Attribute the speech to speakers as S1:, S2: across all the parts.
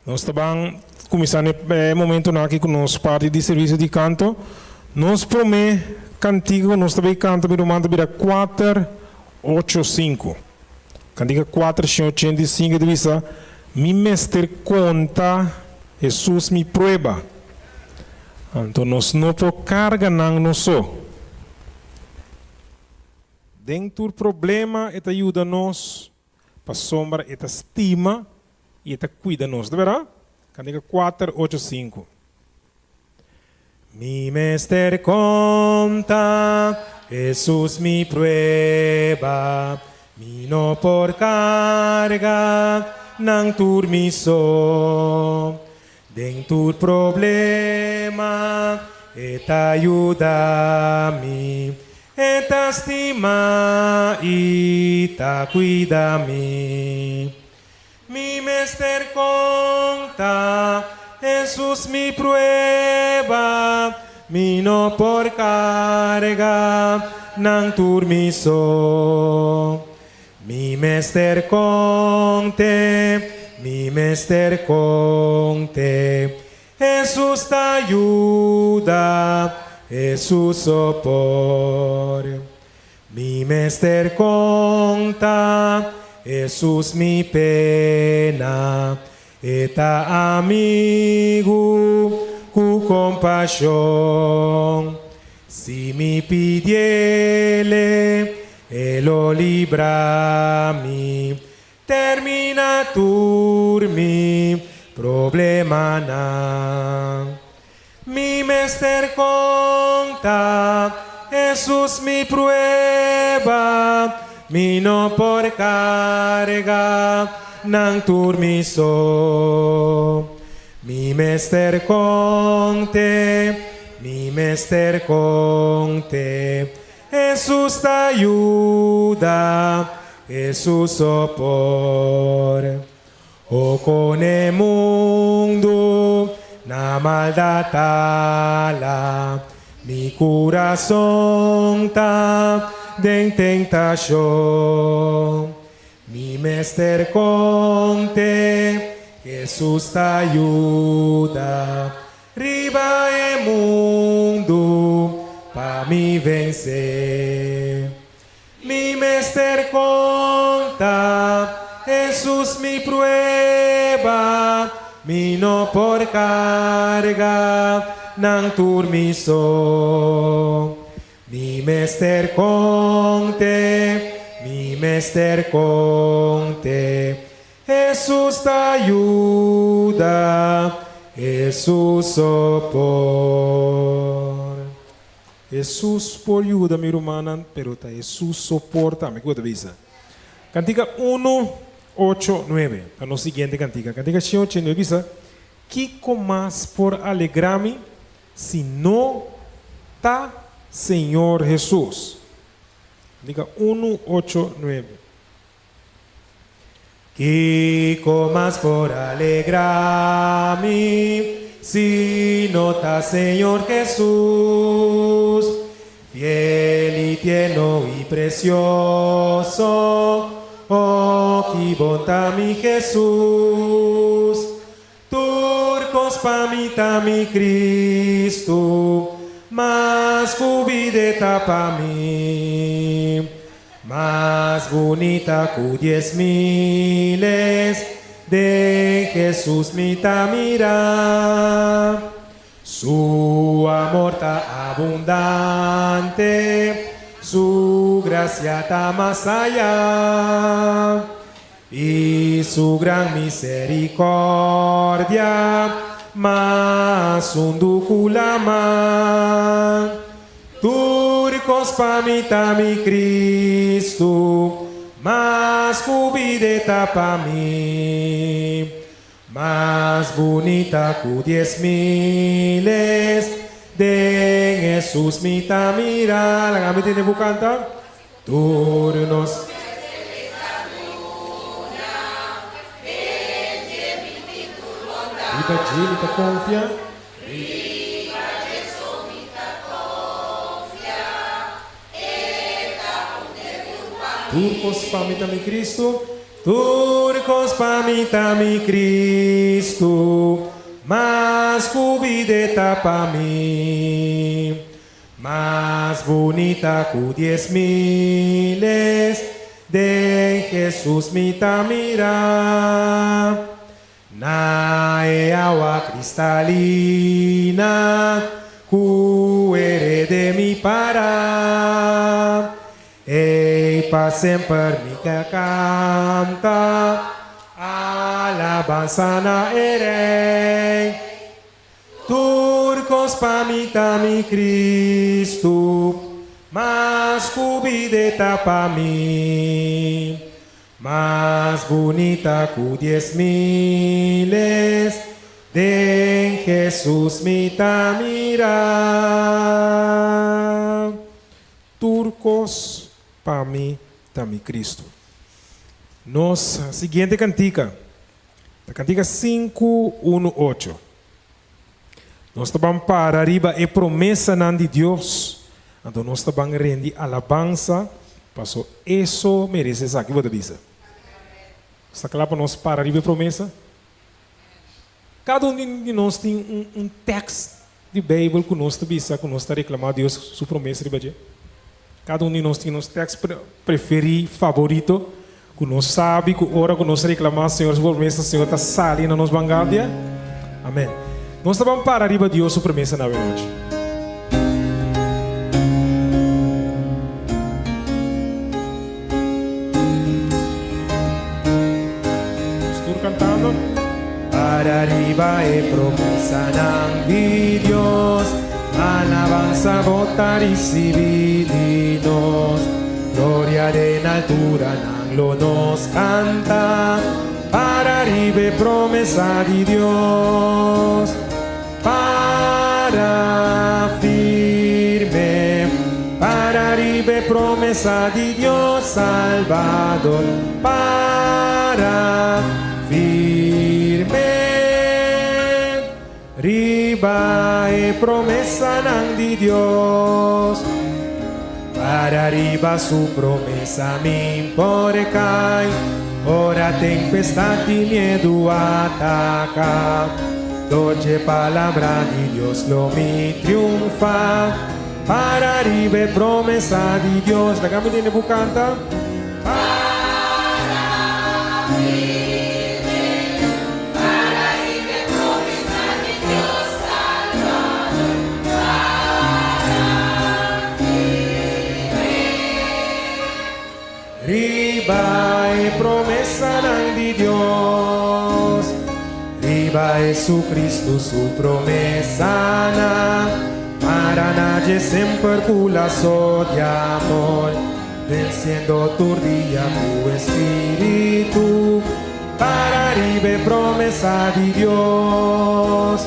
S1: Nos ta ban kuminsá na e momentonan aki ku nos parti di servisio di kanto. Nos promé kantika ku nos ta bai kanta mi ruman ta bira kuater ocho sinku. Kantika kuater shen ochenta i sinku ta bisa, Mi mester konta Hesus mi prueba. Anto nos no por karga nan nos so. Den tur problema e ta yuda nos. Pasobra e ta stima i e ta kuida nos. Ta bera? Kantika kuater ocho sinku. Mi mester konta Hesus mi prueba, mi no por karga nan tur mi so. Den tur problema e ta yuda mi, e ta stima i ta kuida mi. Mi mester konta Hesus mi prueba, mi no por karga nan tur mi so. Mi mester konte, mi mester konte, Hesus ta yuda, Hesus so por. Mi mester konta, Hesus mi pena, E ta amigu ku kompashon. Si mi pidiele, e lo libra mi, termina tur mi problemanan. Mi mester konta Hesus mi prueba, mi no por karga nan tur mi so. Mi mester konte, mi mester konte, Hesus ta yuda, Hesus so por. O con e mundu na maldad tala, mi curason ta den tentacion. Mi mester conte, Jesus ta yuda, riba e mundu pa mi vence. Mi mester konta Hesus mi prueba, mi no por karga nan tur mi so. Mi mester konte, mi mester konte, Hesus ta yuda, Hesus so por. Hesus por yuda mi rumannan, pero ta Hesus so por tambe. Kiko bo ta bisa? Kantika unu, ocho, nuebe ta nos siguiente kantika. Kantika shen ochenta i nuebe bisa, Kiko mas por alegrá mi si no ta Señor Hesus? Kantika unu, ocho, nuebe. Kiko mas por alegrá mi si no ta Señor Jesús? Fiel i tierno i precioso, oh ki bon ta mi Jesús! Tur kos pa mi ta mi Cristo, mas ku bida e ta pa mi. Mas bunita ku dies miles, den Jesus mi ta mira. Su amor ta abundante, su gracia ta mas aya. I su gran misericordia mas hundu ku lama. Tur kos pa mi ta mi Cristo, mas ku bida e ta pa mi. Mas bunita ku dies miles, den Hesus mi ta mira. Laga mi tende bo kanta. Tur nos. Riba dje mi ta konfia. Tur kos pa mi ta mi Kristu. Tur kos pa mi ta mi Kristu, mas ku bida e ta pa mi. Mas bunita ku dies miles, den Hesus mi ta mira. Na e awa kristalina ku e rede mi para, ei pa semper mi ta kanta alabansa na e Rei. Tur kos pa mi ta mi Kristu, mas ku bida e ta pa mi. Mas bunita ku dies miles, den Hesus mi ta mira. Tur kos pa mi ta mi Kristu. Nos siguiente kantika ta kantika sinku unu ocho. Nos ta ban para riba e promesanan di Dios, anto nos ta ban rendi alabansa paso eso merece esaki. Bo ta bisa? Sta kla pa nos para riba e promesa? Kada un di nos tin un un tekst di Beibel ku nos ta bisa ku nos ta reklamá Dios su promesa riba dje. Kada un di nos tin nos tekst preferí, faborito, ku nos sabi ku ora ku nos reklamá Señor su promesa, Señor ta sali na nos vanguardia. Amèn. Nos ta ban para riba Dios su promesa na awenochi. Nos tur kantando. Para riba e promesanan di Dios, Alabansa bo ta ricibi di nos, Gloria den alturanan lo nos canta, Para riba e promesa di Dios. Para firme, para riba e promesa di Dios Salbador, Para firme. Riba e promesanan di Dios. Para riba su promesa mi por kai, ora tempestad di miedu ataka. Dor dje palabra di Dios lo mi triunfa. Para riba e promesa di Dios. Laga mi tende bu kanta. Riba e promesanan di Dios, riba Jesucristo su promesanan, mara na dje semper cu laso di amor. Venciendo tur dia cu e Spiritu, para riba e promesa di Dios.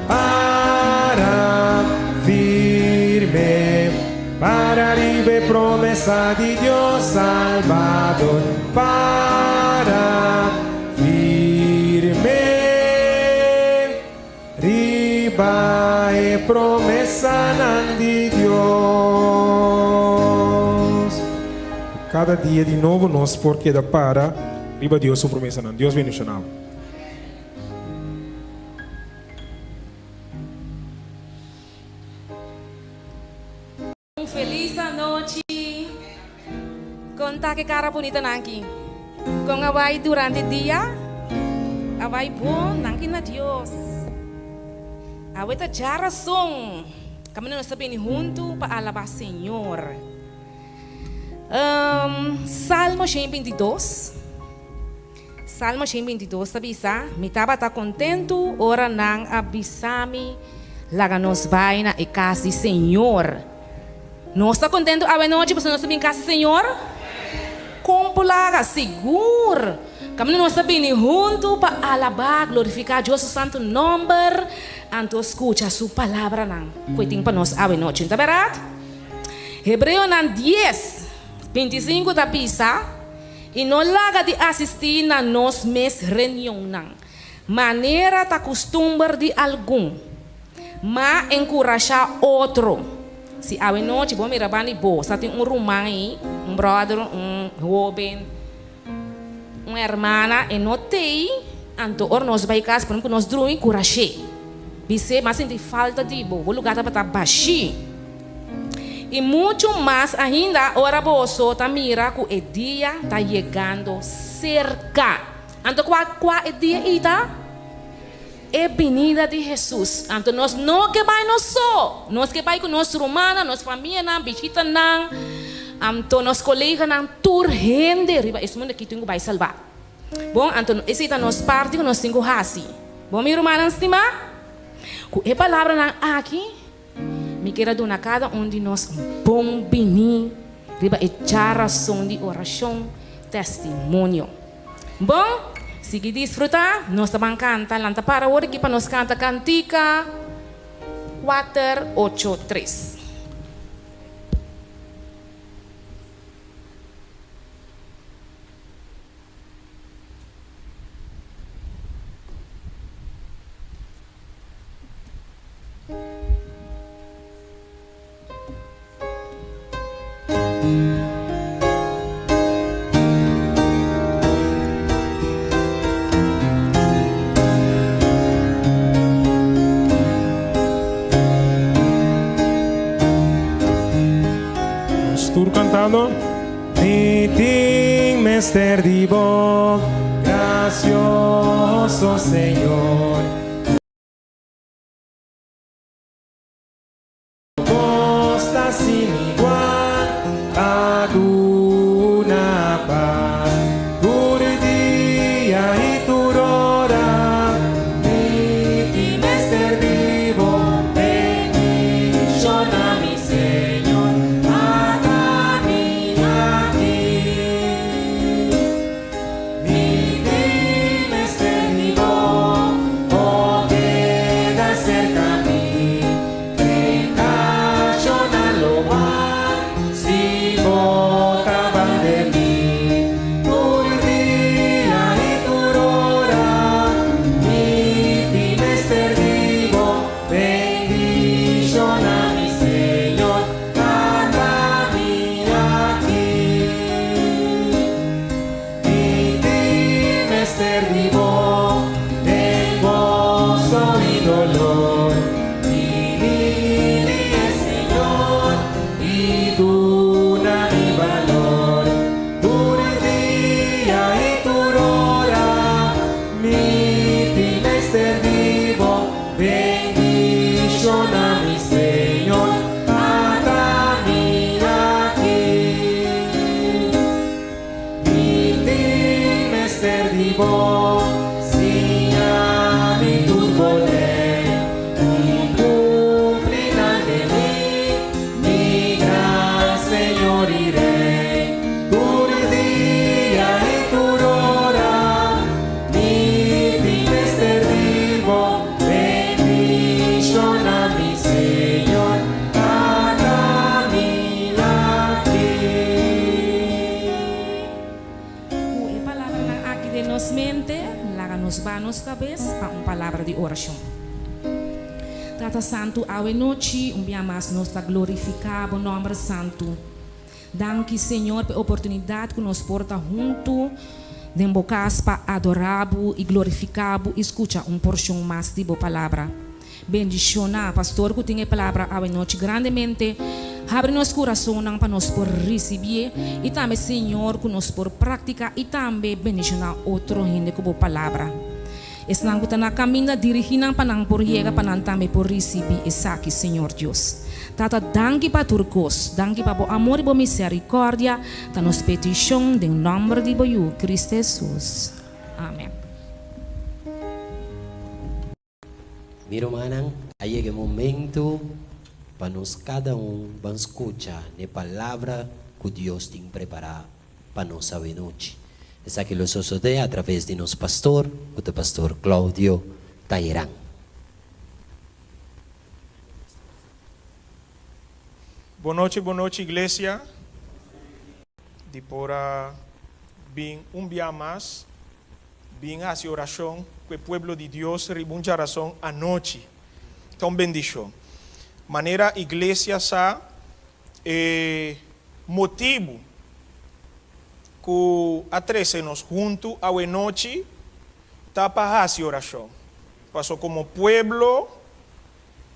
S1: Para firme, para riba e promesa di Dios Salbador. Para firme. Riba e promesanan di Dios. Kada dia di nobo nos por keda para riba Dios su promesanan. Dios bendiciona bo.
S2: Un felis anochi. Kon ta ke kara bunita nan aki? Kon a bai durante dia? A bai bon? Danki na Dios. Awe ta djarason. Kaminda nos ta bini huntu pa alabá Señor. Salmo 122. Salmo 122 ta bisa, Mi tabata kontentu ora nan a bisa mi, Laga nos bai na e kas di Señor. Nos ta kontentu awenochi pasobra nos ta bin kas di Señor? Kon por laga? Sigur! Kaminda nos ta bini huntu pa alabá, glorifiká Dios su santu nòmber, anto skucha su palabranan ku e tin pa nos awenochi. No ta bèrdat? Hebreonan dies, 25 ta bisa. I no laga di asistí na nos mes reunionnan, manera ta kustumber di algun, ma enkurashá otro. Si awenochi bo mira banda di bo, sa tin un ruman ei, un bròder, un hóben. Un hermana e no tei, anto ora nos bai kas prome ku nos drumi kurash'é. Bis'é, M'a sinti falta di bo, bo lugá tabata bashí. I muchu mas ainda ora boso ta mira ku e dia ta yegando serka. Anto kua kua e dia ei ta? E binida di Hesus. Anto nos no ke bai nos so. Nos ke bai ku nos rumannan, nos famianan, bishitanan, anto nos koleganan, tur hende riba es mundu aki tin ku bai salbá. Bon, anto esei ta nos parti ku nos tin ku hasi. Bon, mi rumannan stimá, ku e palabranan aki mi kier a duna kada un di nos un bon biní riba e djarason di orashon testimonio. Bon, sigui disfrutá. Nos ta ban kanta. Lanta para awor aki pa nos kanta kantika kuater ocho tres.
S1: Nos tur cantando. Mi tin mester di bo, gracioso Señor. Bos ta sin igual pa duna pas tur dia i tur ora. Mi tin mester di bo bendiciona mi Señor ata mi aki. Mi tin mester di bo, oh keda cerca mi. Tentacionnan lo bai si bo ta bande mi. Tur dia i tur ora mi tin mester di bo. Bendiciona mi Señor, ata mi aki. Mi tin mester di bo den goso i dolor. Bini di e Señor i duna mi balor. Tur dia i tur ora mi tin mester di bo. Bendiciona mi Señor, ata mi aki. Mi tin mester di bo, siña mi tur bo lei i cumpli nan den mi, mi gran Señor i Rey. Tur dia i tur ora mi tin mester di bo, bendiciona mi Señor, ata mi aki.
S2: Ku e palabranan aki den nos mente, laga nos baha nos kabes pa un palabra di orashon. Tata Santu, awe nochi un bia mas nos ta glorifiká Bo nòmber santu. Danki, Señor, pa e oportunidat ku nos por ta huntu den Bo kas pa adorá Bo i glorifiká Bo i skucha un porshon mas di Bo Palabra. Bendiciona pastor cu tin e palabra awe nochi grandemente. Habri nos curasonnan pa nos por ricibié y tambe Señor cu nos por practica y tambe bendiciona otro hende cu bo palabra. Esnan cu ta na caminda dirigi nan pa nan por yega pa nan tambe por ricibi esaki Señor Dios. Tata danki pa tur cos. Danki pa bo amor y bo misericordia ta nos peticion den nomber di bo Yu Cristo Jesus. Amen.
S3: Mi rumannan, a yega e momento pa nos kada un ban skucha n'e palabra ku Dios tin prepará pa nos awenochi. Esaki lo sosodé atraves di nos pastor, ku ta Pastor Claudio Tairan.
S4: Bon nochi, bon nochi iglesia. Di por a bin un bia mas Bin hasi orashon ku e pueblo di Dios riba un djarason anochi. Ta un bendishon. Manera iglesia sa e motibu ku a trese nos huntu awe nochi ta pa hasi orashon. Paso komo pueblo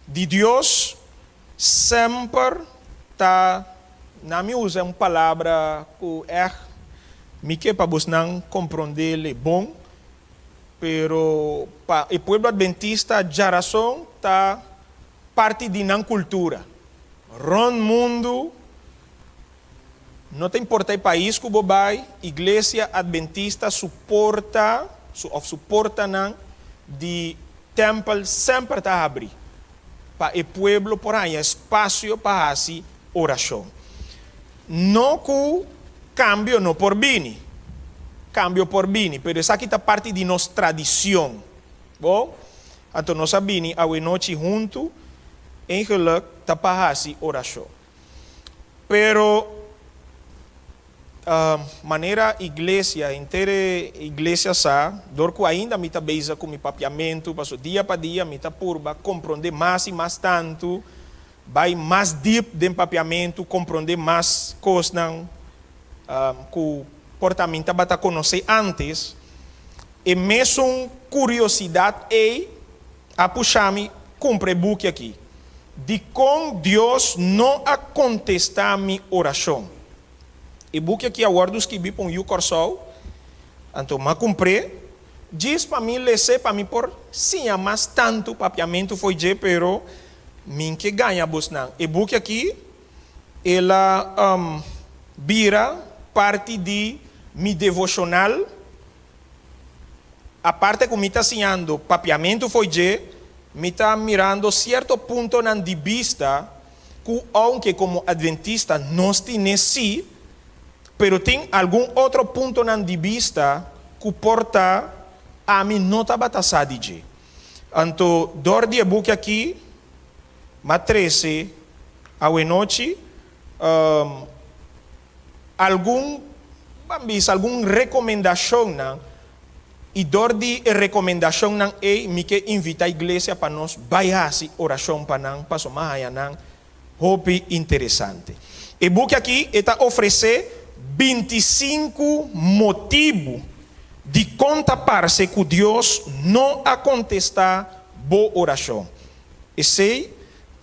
S4: di Dios semper ta, na mi usa un palabra ku ègt mi ke pa bosnan komprondé le bon, pero pa e pueblo adventista djarason ta parti di nan kultura. Rònt mundu, no ta importa e pais ku bo bai, Iglesia Adventista su porta, su òf su portanan di tèmpel semper ta habrí pa e pueblo por haña espasio pa hasi orashon. No ku kambio no por bini, kambio por bini, pero esaki ta parti di nos tradishon. Bo? Anto nos a bini awenochi huntu, eigenlijk ta pa hasi orashon. Pero manera iglesia, henter e iglesia sa, dor ku ainda mi ta bezig ku mi papiamentu, paso dia pa dia mi ta purba komprondé mas i mas tantu, bai mas dip den papiamentu, komprondé mas kosnan ku por ta mi tabata konosé ántes. E mesun kuriosidat ei a pusha mi kumpra e buki aki, Dikon Dios No A Kontestá Mi Orashon? E buki aki a wòrdu skibí pa un yu Kòrsou, anto m'a kumpr'é djis pa mi les'é pa mi por siña mas tantu papiamentu fo'i dje, pero mi n'ke gaña bosnan. E buki aki el a bira parti di mi devoshonal. Aparte ku mi ta siñando papiamentu fo'i dje, mi ta mirando sierto puntonan di bista ku ounke komo adventista nos tine sí, pero tin algun otro puntonan di bista ku por ta ami no tabata sa di dje. Anto dor di e buki aki m'a trese awenochi Algun, ban bisa, algun rekomendashonnan, i dor di e rekomendashonnan ei mi ke invitá iglesia pa nos bai hasi orashon pa nan, pasobra mi a haña nan hopi interesante. E buki aki e ta ofresé 25 motibu dikon ta parse ku Dios no a kontestá bo orashon. Esei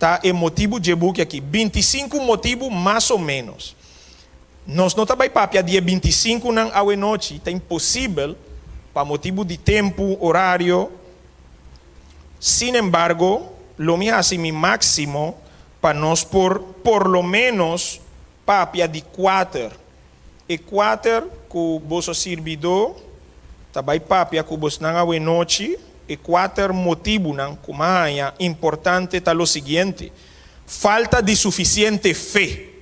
S4: ta e motibu dje buki aki, 25 motibu mas o ménos. Nos no ta bai papia di e 25 nan awenochi, ta imposibel pa motibu di tempu, orario. Sin embargo, lo mi hasi mi máksimo pa nos por por lo ménos papia di kuater. E kuater ku boso sirbidó ta bai papia ku bosnan awenochi, e kuater motibunan ku m'a haña importante ta lo siguiente, Falta di sufisiente fe.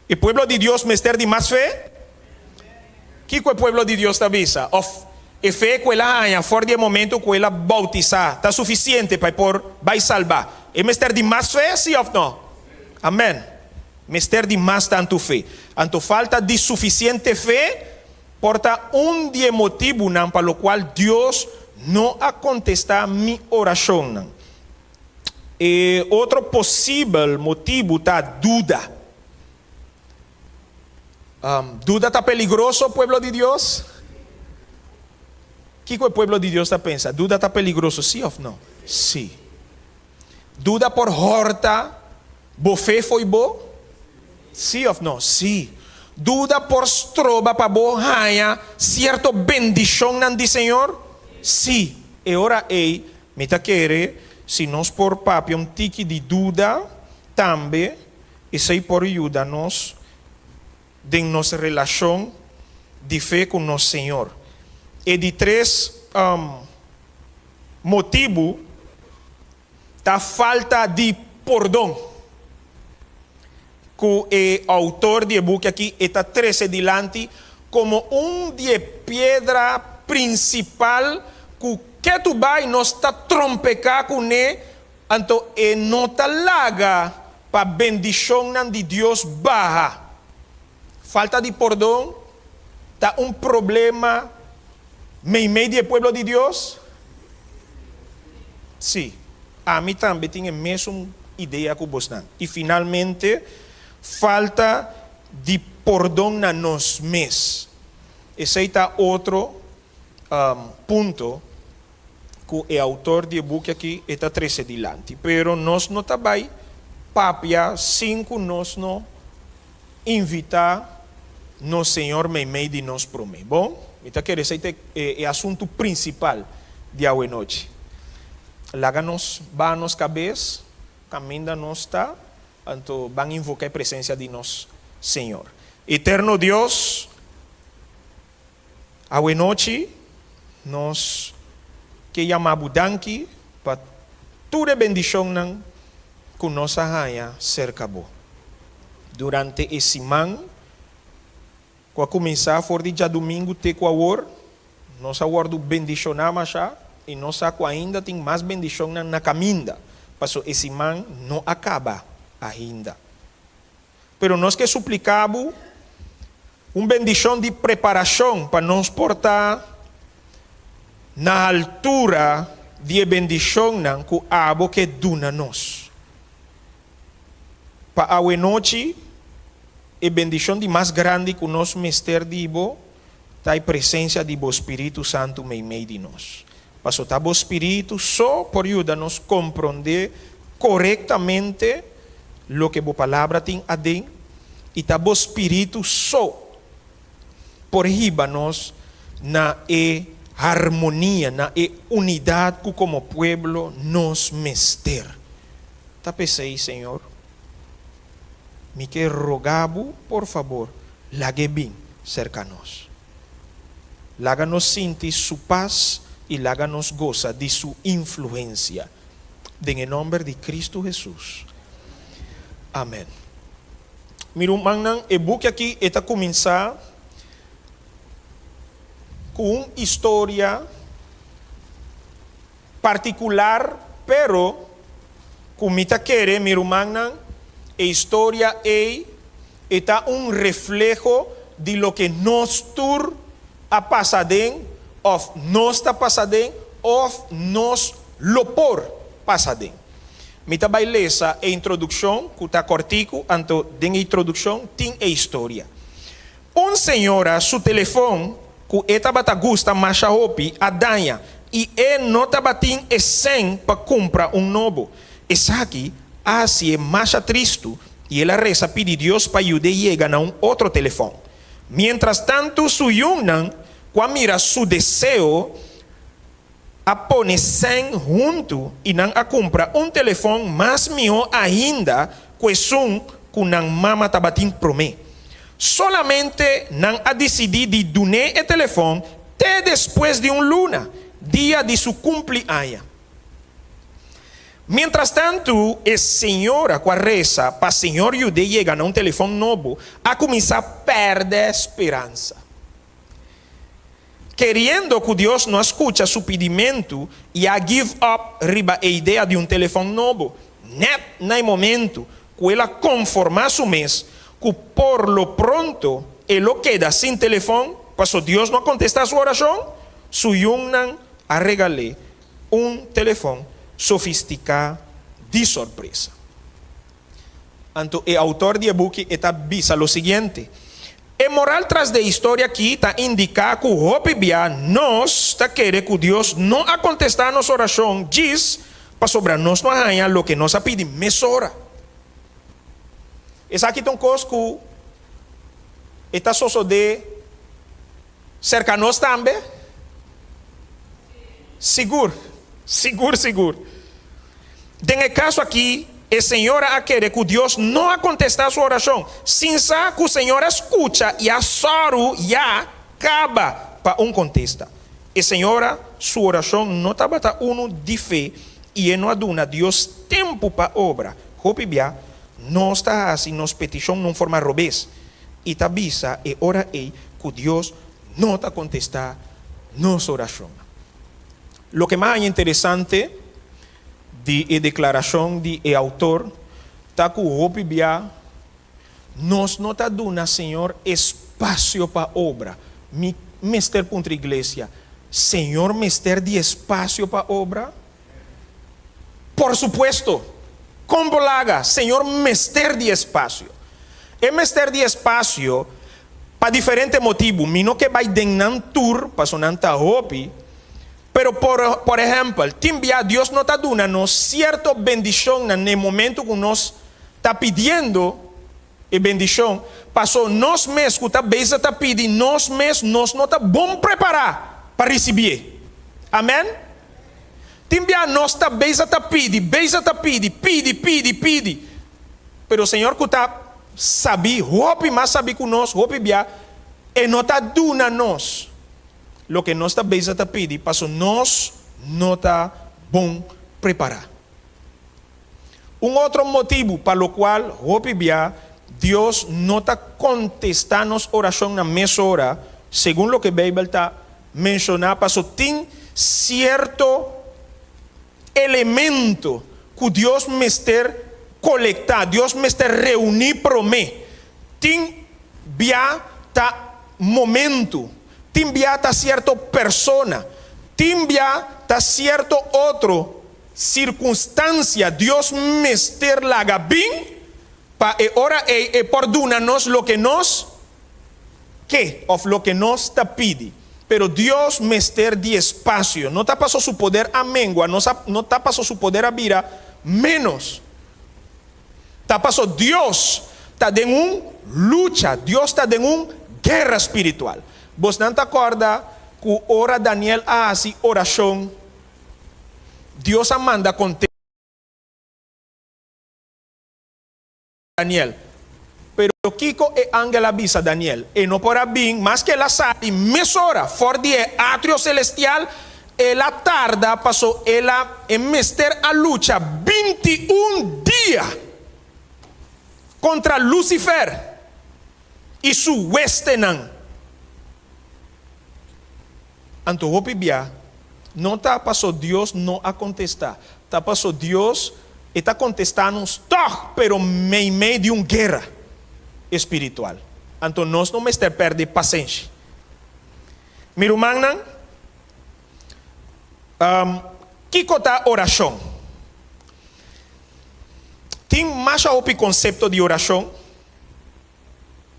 S4: E pueblo di Dios mester di mas fe? Kiko e pueblo di Dios ta bisa? Òf e fe ku el a haña for di e momento ku el a boutisá ta sufisiente pa e por bai salbá? E mester di mas fe, sí òf nò? Amèn. Mester di mas tantu fe. Anto falta di sufisiente fe por ta un di e motibunan pa lokual Dios no a kontestá mi orashonnan. E otro posibel motibu ta duda. Duda ta peligroso, pueblo di Dios? Kiko e pueblo di Dios ta pensa? Duda ta peligroso, sí òf no? Sí. Duda por hòrta bo fe fo'i bo? Sí òf no? Sí. Duda por stroba pa bo haña sierto bendishonnan di Señor? Sí. E ora ei, mi ta kere si nos por papia un tiki di duda tambe, esei por yuda nos den nos relashon di fe ku nos Señor. E di tres motibu ta falta di pordon ku e outor di e buki aki e ta trese dilanti komo un di e piedra prinsipal ku ketu bai nos ta trompeká kuné, anto e no ta laga pa bendishonnan di Dios baha. Falta di pordon ta un problema meimei di e pueblo di Dios? Sí, ami tambe tin e mesun idea ku bosnan. I finalmente, falta di pordon na nos mes. Esei ta otro punto ku e outor di e buki aki e ta trese dilanti. Pero nos no ta bai papia sin ku nos no invitá nos Señor meimei di nos promé. Bon, mi ta kere esei ta e asuntu prinsipal di awenochi. Laga nos baha nos kabes kaminda nos ta, anto ban invoká e presensia di nos Señor. Eterno Dios, Awenochi nos ke yama bo danki pa tur e bendishonnan ku nos a haña serka bo. Durante e siman ku a kuminsá for di djadumingu te ku awor, nos a wòrdu bendishoná masha i nos sa ku ainda tin mas bendishonnan na kaminda, paso e siman no a kaba ainda. Pero nos ke supliká bo un bendishon di preparashon pa nos por ta na haltura di e bendishonnan ku abo ke duna nos. Pa awenochi, e bendishon di mas grandi ku nos mester di bo ta e presensia di bo Spiritu Santu meimei di nos. Paso ta bo Spiritu so por yuda nos komprondé korektamente loke bo Palabra tin aden, i ta bo Spiritu so por hiba nos na e harmonia, na e unidat ku komo pueblo nos mester. Ta p'esei, Señor, mi ke roga bo, por fabor, lag'é bin serka nos. Laga nos sinti su pas i laga nos gosa di su influensia. Den e nòmber di Kristu Hesus. Amèn. Mi rumannan, e buki aki e ta kuminsá ku un historia partikular, pero ku mi ta kere, mi rumannan, e historia ei e ta un refleho di loke nos tur a pasa aden òf nos ta pasa aden òf nos lo por pasa aden. Mi ta bai lesa e introdukshon ku ta kòrtiku, anto den e introdukshon tin e historia. Un señora su telefon ku e tabata gusta masha hopi a daña i e no tabatin e sèn pa kumpra un nobo. Esaki a hasié masha tristu i el a resa pidi Dios pa yud'é yega na un otro telefon. Miéntras tantu su yunan ku a mira su deseo a pone sèn huntu i nan a kumpra un telefon mas mihó ainda ku esun ku nan mama tabatin promé. Solamente nan a disidí di dun'é e telefon te despues di un luna, dia di su kumpliaña. Mientrastantu, e señora ku a resa pa Señor yud'é yega na un telefon nobo a kuminsá pèrdè speransa. Keriendo ku Dios no a skucha su pidimentu i a give up riba e idea di un telefòn nobo, nèt na e momentu ku el a konformá su mes ku por lo pronto e lo keda sin telefòn paso Dios no a kontestá su orashon, su yunnan a regal'é un telefòn sofistiká di sorpresa. Anto e outor di e buki e ta bisa lo siguiente, E moral tras di e historia aki ta indiká ku hopi bia nos ta kere ku Dios no a kontestá nos orashon djis pasobra nos no a haña loke nos a pidi mesora. Esaki ta un kos ku e ta sosodé serka nos tambe? Sigur, sigur, sigur. Den e kaso akí, e señora a kere ku Dios no a kontestá su orashon, sin sa ku Señor a skucha i a sòru ya kaba pa un kontesta. E señora su orashon no tabata unu di fe i e no a duna Dios tempu pa obra. Hopi bia, nos ta hasi nos petishon na un forma robes i ta bisa e ora ei ku Dios no ta kontestá nos orashonnan. Loke mas haña interesante di e deklarashon di e outor ta ku hopi bia nos no ta duna Señor espasio pa obra. Mi mester puntra iglesia, Señor mester di espasio pa obra? Por supuesto! Kon bo laga? Señor mester di espasio. E mester di espasio. Pa diferente motibu. Mi no ke bai den nan tur, paso nan ta hopi. Pero por por ehèmpel, tin bia Dios no ta duna nos sierto bendishonnan na e momentu ku nos ta pidiendo e bendishon, paso nos mes ku ta bezig ta pidi nos mes nos no ta bon prepará pa risibié. Amèn? Tin bia nos ta bezig ta pidi, bezig ta pidi, pidi, pidi, pidi, pero Señor ku ta sabí, hopi mas sabí ku nos, hopi bia E no ta duna nos loke nos ta bezig ta pidi paso nos no ta bon prepará. Un otro motibu pa lokual hopi bia Dios no ta kontestá nos orashonnan mesora, segun loke Beibel ta menshoná, paso tin sierto elemento ku Dios mester kolektá, Dios mester reuní promé. Tin bia ta momentu, tin bia ta sierto persona, tin bia ta sierto otro sirkunstansia Dios mester laga bin pa e ora ei e por duna nos loke nos ke òf loke nos ta pidi. Pero Dios mester di espasio. No ta paso su poder a mengua, no ta paso su poder a bira ménos. Ta paso Dios ta den un lucha, Dios ta den un guera spiritual. Bosnan ta kòrda ku ora Daniel a hasi orashon, Dios a manda kontesta Daniel. Pero kiko e angel a bisa Daniel? E no por a bin, maske el a sali mesora for di e atrio selestial, el a tarda paso el a e mester a lucha 21 dia kontra Lucifer i su huestenan. Anto hopi bia no ta paso Dios no a kontestá, ta paso Dios e ta kontestá nos tòg, pero meimei di un guera espiritual. Anto nos no mester pèrdè pasenshi. Mi rumannan, kiko ta orashon? Tin masha hopi konsepto di orashon.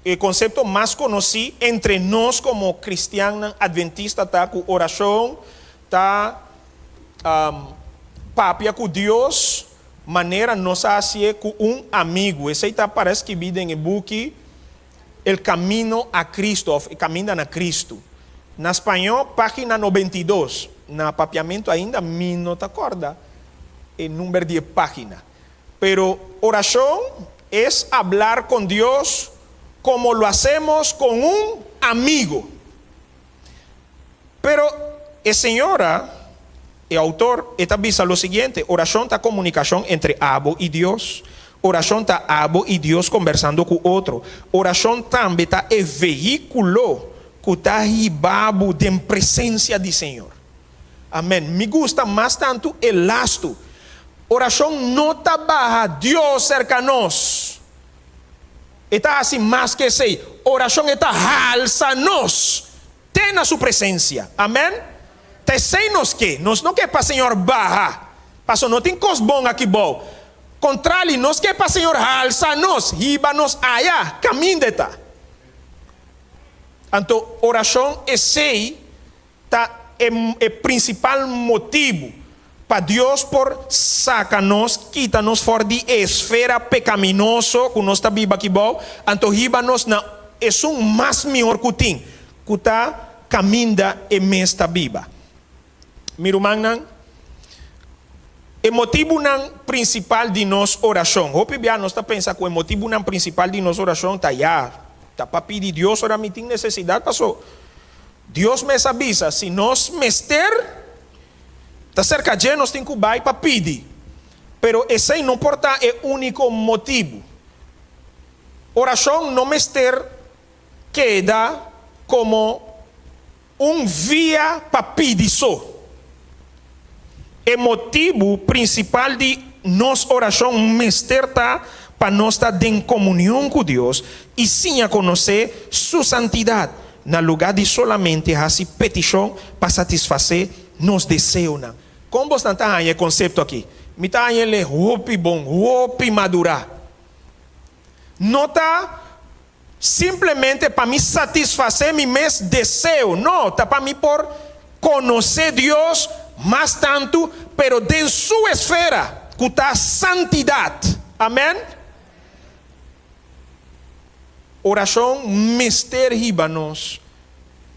S4: E konsepto mas konosí entre nos komo kristiannan adventista ta ku orashon ta papia ku Dios manera nos a hasié ku un amigu. Esei ta para skibí den e buki El Camino a Cristo òf E Kaminda na Kristu. Na spañó, página 92. Na papiamentu ainda mi no ta kòrda e number di e página. Pero orashon es hablar con Dios como lo hacemos con un amigo. Pero e señora, e autor, e ta bisa lo siguiente, orashon ta komunikashon entre abo i Dios. Orashon ta abo i Dios kombersando ku otro. Orashon tambe ta e vehíkulo ku ta hiba bo den presensia di Señor. Amen. Mi gusta mas tantu e lastu. Orashon no ta baha Dios serka nos. E ta hasi mas ke esei. Orashon e ta halsa nos te na su presensia. Amen. Ta esei nos ke. Nos no ke pa Señor baha, paso no tin kos bon aki bou. Kontrali, nos ke pa Señor halsa nos, hiba nos aya kaminda e ta. Anto orashon esei ta e e prinsipal motibu pa Dios por saka nos, kita nos for di e esfera pekaminoso ku nos ta biba aki bou, anto hiba nos na esun mas mihor ku tin, ku ta kaminda e mes ta biba. Mi rumannan, e motibunan prinsipal di nos orashon, hopi bia nos ta pensa ku e motibunan prinsipal di nos orashon ta ya, ta pa pidi Dios ora mi tin nesesidat, paso Dios mes a bisa, si nos mester ta serka dje, nos tin ku bai pa pidi. Pero esei no por ta e úniko motibu. Orashon no mester keda komo un via pa pidi so. E motibu prinsipal di nos orashon mester ta pa nos ta den komunion ku Dios i siña konosé su santidat, na lugá di solamente hasi petishon pa satisfasé nos deseonan. Kon bosnan ta haña e konsepto akí? Mi ta haña el hopi bon, hopi madurá. No ta. Simplemente pa mi satisfasé mi mes deseo, no, ta pa mi por konosé Dios mas tantu, pero den Su esfera, ku ta santidat. Amèn. Orashon mester hiba nos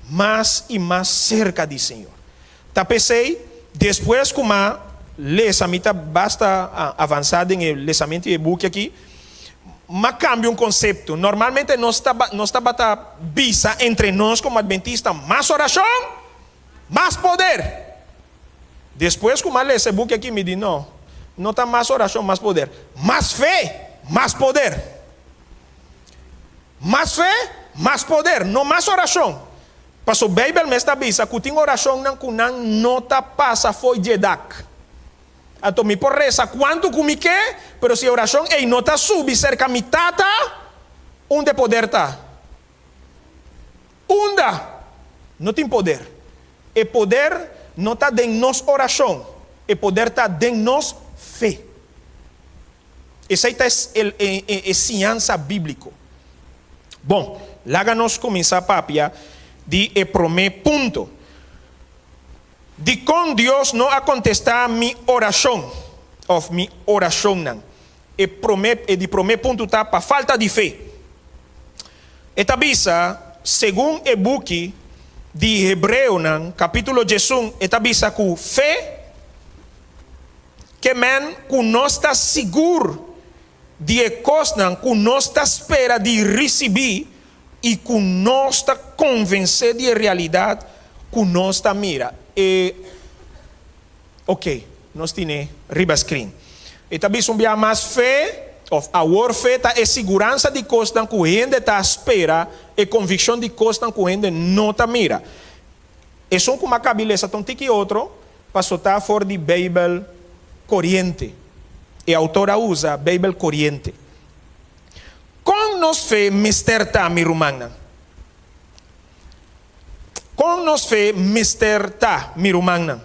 S4: mas i mas serka di Señor. Ta p'esei, despues ku m'a lesa, mi ta basta avansá den e lesamentu di e buki akí, m'a kambia un konsepto. Normalmente nos ta nos tabata bisa entre nos komo adventista, mas orashon, mas poder. Despues ku m'a lesa e buki akí, mi di, no, no ta mas orashon, mas poder. Mas fe, mas poder. Mas fe, mas poder, no mas orashon. Paso Beibel mes ta bisa ku tin orashonnan ku nan no ta pasa fo'i dje dak. Anto mi por resa kuantu ku mi ke, pero si e orashon ei no ta subi serka mi Tata, unda e poder ta? Unda? No tin poder. E poder no ta den nos orashon, e poder ta den nos fe. Esei ta e siñansa bíbliko. Bon, laga nos kuminsá papia di e promé punto. Dikon Dios no a kontestá mi orashon òf mi orashonnan? E promé, e di promé punto ta pa falta di fe. E ta bisa, segun e buki di Hebreonan, kapítulo 11, e ta bisa ku fe Ke men ku nos ta sigur di e kosnan ku nos ta spera di risibí i ku nos ta konvensé di e realidat ku nos ta mira. E Ok, nos tine riba screen. E ta bisa un bia mas fe, òf awor fe ta e siguransa di kosnan ku hende ta spera, e konvikshon di kosnan ku hende no ta mira. Esun ku m'a kabi lesa ta un tiki otro, Paso ta for di Beibel Koriente. E outor a usa Beibel Koriente. Kon nos fe mester ta, mi rumannan? Kon nos fe mester ta, mi rumannan?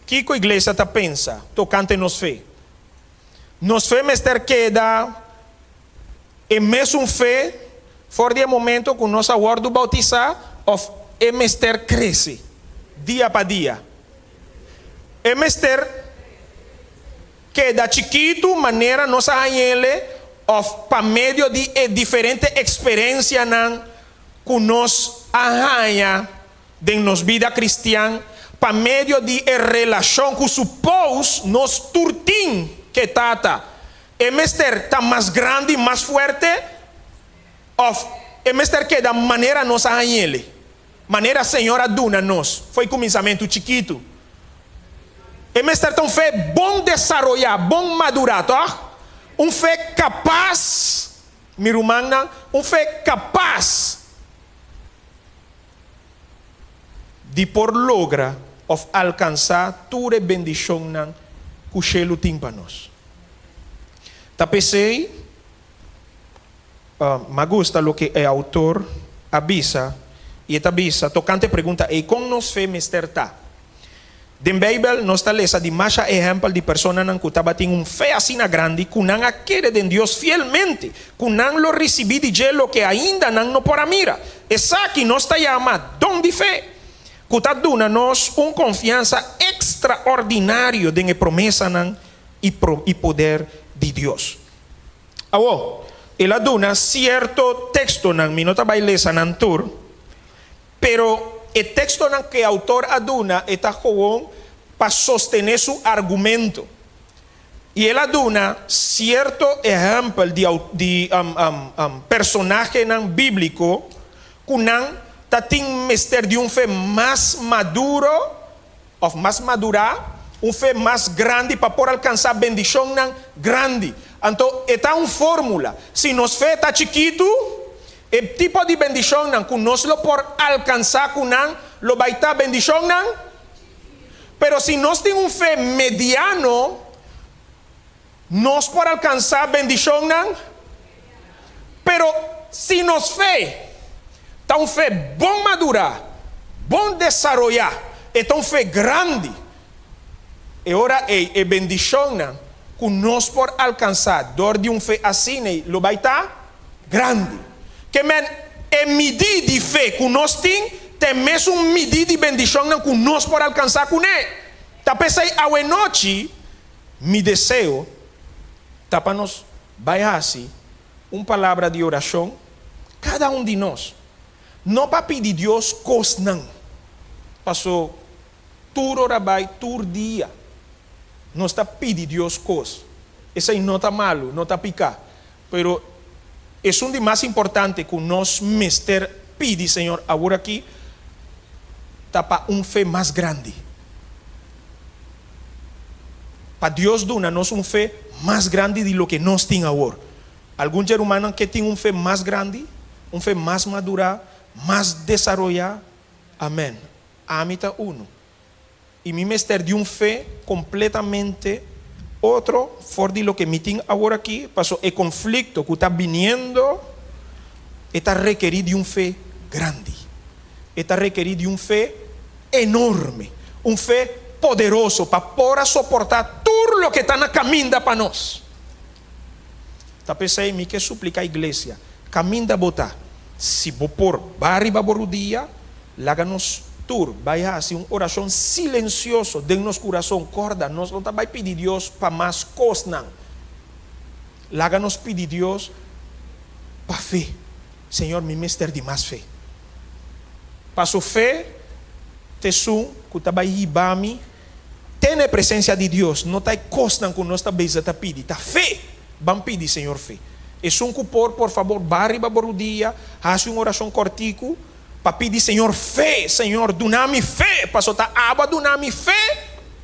S4: Kiko iglesia ta pensa tokante nos fe? Nos fe mester keda e mesun fe for di e momento ku nos a wòrdu boutisá òf e mester krese dia pa dia? E mester keda chikitu manera nos a hañ'ele òf pa medio di e diferente eksperensianan ku nos a haña den nos bida kristian pa medio di e relashon ku supos nos tur tin ku e Tata? E mester ta mas grandi, mas fuerte, òf e mester keda manera nos a hañ'ele, manera Señor a duna nos fo'i kuminsamentu chikitu? E mester ta un fe bon desaroyá, bon madurá, tòg? Un fe kapas, mi rumannan, un fe kapas di por logra òf alkansá tur e bendishonnan ku shelu tin pa nos. Ta p'esei, m'a gusta loke e outor a bisa, i e ta bisa tokante e pregunta ei, Kon nos fe mester ta? Den Beibel nos ta lesa di masha ehèmpel di personanan ku tabatin un fe asina grandi ku nan a kere den Dios fielmente ku nan lo risibí di dje loke ainda nan no por a mira. Esaki nos ta yama don di fe, ku ta duna nos un konfiansa ekstraordinario den e promesanan i poder di Dios. Awor, el a duna sierto tekstonan, mi no ta bai lesa nan tur, Pero e tekstonan ku e outor a duna e ta gewoon pa sostené su argumento. I el a duna sierto ehèmpel di di personahenan bíbliko ku nan ta tin mester di un fe mas maduro òf mas madurá, un fe mas grandi pa por alkansá bendishonnan grandi. Anto e ta un fórmula. Si nos fe ta chikitu, E tipo di bendishonnan ku nos lo por alkansá ku nan lo bai ta bendishonnan. Pero si nos tin un fe mediano, nos por alkansá bendishonnan. Pero si nos fe ta un fe bon madurá, bon desaroyá, e ta un fe grandi, e ora ei e bendishonnan ku nos por alkansá dor di un fe asina ei lo bai ta. Grandi. Ke men, e midí di fe ku nos tin ta e mesun midí di bendishonnan ku nos por alkansá kuné. Ta p'esei awenochi mi deseo ta pa nos bai hasi un palabra di orashon, kada un di nos, no pa pidi Dios kosnan, paso tur ora bai, tur dia, nos ta pidi Dios kos. Esei no ta malu, no ta piká. Pero esun di mas importante ku nos mester pidi Señor awor aki ta pa un fe mas grandi. Pa Dios duna nos un fe mas grandi di loke nos tin awor. Algun dje rumannan ke tin un fe mas grandi, un fe mas madurá, mas desaroyá. Amèn. Ami ta unu. I mi mester di un fe kompletamente otro for di loke mi tin aworakí, paso e konflikto ku ta biniendo e ta rekerí di un fe grandi. E ta rekerí di un fe enorme, un fe poderoso pa por a soportá tur loke ta na kaminda pa nos. Ta p'esei mi ke supliká iglesia, kaminda bo ta, si bo por ba riba bo rudia, Laga nos tur bai hasi un orashon silensioso den nos kurason. Kòrda, nos no ta bai pidi Dios pa mas kosnan. Laga nos pidi Dios pa fe. Señor, mi mester di mas fe. Paso fe ta esun ku ta bai hiba mi te na e presensia di Dios. No ta e kosnan ku nos ta beza ta pidi, ta fe. Ban pidi Señor fe. Esun ku por, por fabor, ba riba bo rudia, hasi un orashon kòrtiku. Pa pidi Señor fe, Señor duna mi fe, paso ta abo a duna mi fe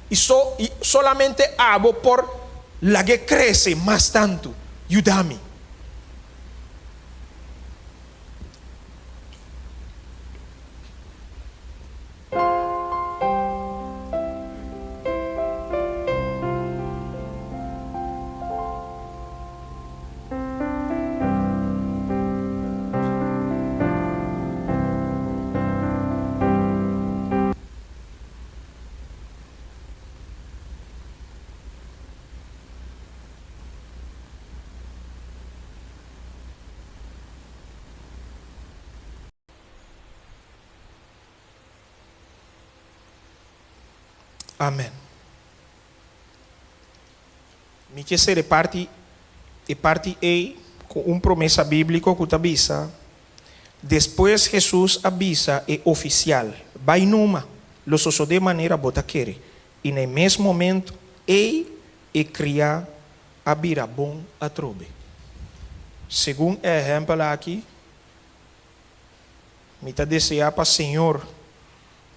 S4: i so i solamente abo por lag'é krese mas tantu. Yuda mi. Amen. Mi ke ser e parti e parti ei ku un promesa bíbliko ku ta bisa, Despues Hesus a bisa e ofisial, Bai numa, lo sosodé manera bo ta kere. I na e mes momento ei e kriá a bira bon atrobe. Segun e ehèmpel aki, Mi ta deseá pa Señor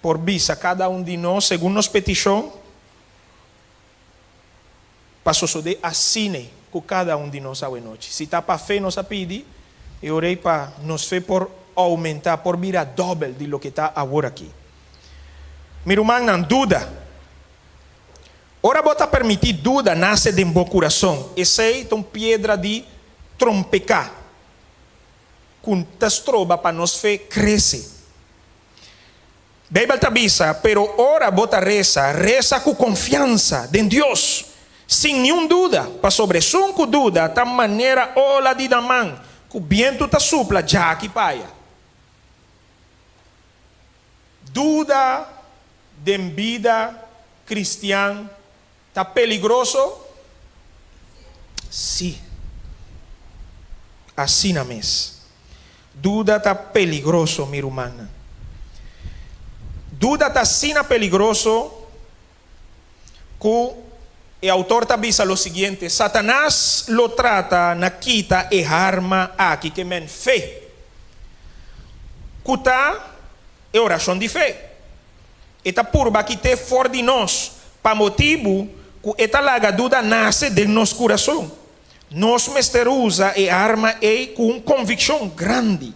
S4: por bisa kada un di nos segun nos petishon, pa sosodé asina ku kada un di nos awenochi. Si ta pa fe nos a pidi, e ora ei pa nos fe por oumentá, por bira dòbel di loke ta awor aki. Mi rumannan, duda. Ora bo ta permití duda nase den bo kurason, esei ta un piedra di trompeká. Ku ta stroba pa nos fe krese. Beibel ta bisa, Pero ora bo ta resa, resa ku konfiansa den Dios, sin niun duda, pasobra esun ku duda ta manera ola di daman ku bientu ta supla djaki pa aya. Duda den bida kristian Ta peligroso? Sí. Asina mes. Duda ta peligroso, mi rumannan. Duda ta asina peligroso ku e autor ta bisa lo siguiente, Satanas lo trata na kita e harma aki, ke men fe, ku ta e orashon di fe. E ta purba kit'é for di nos pa motibu ku e ta laga duda nase den nos kurason. Nos mester usa e arma ei ku un konvikshon grandi.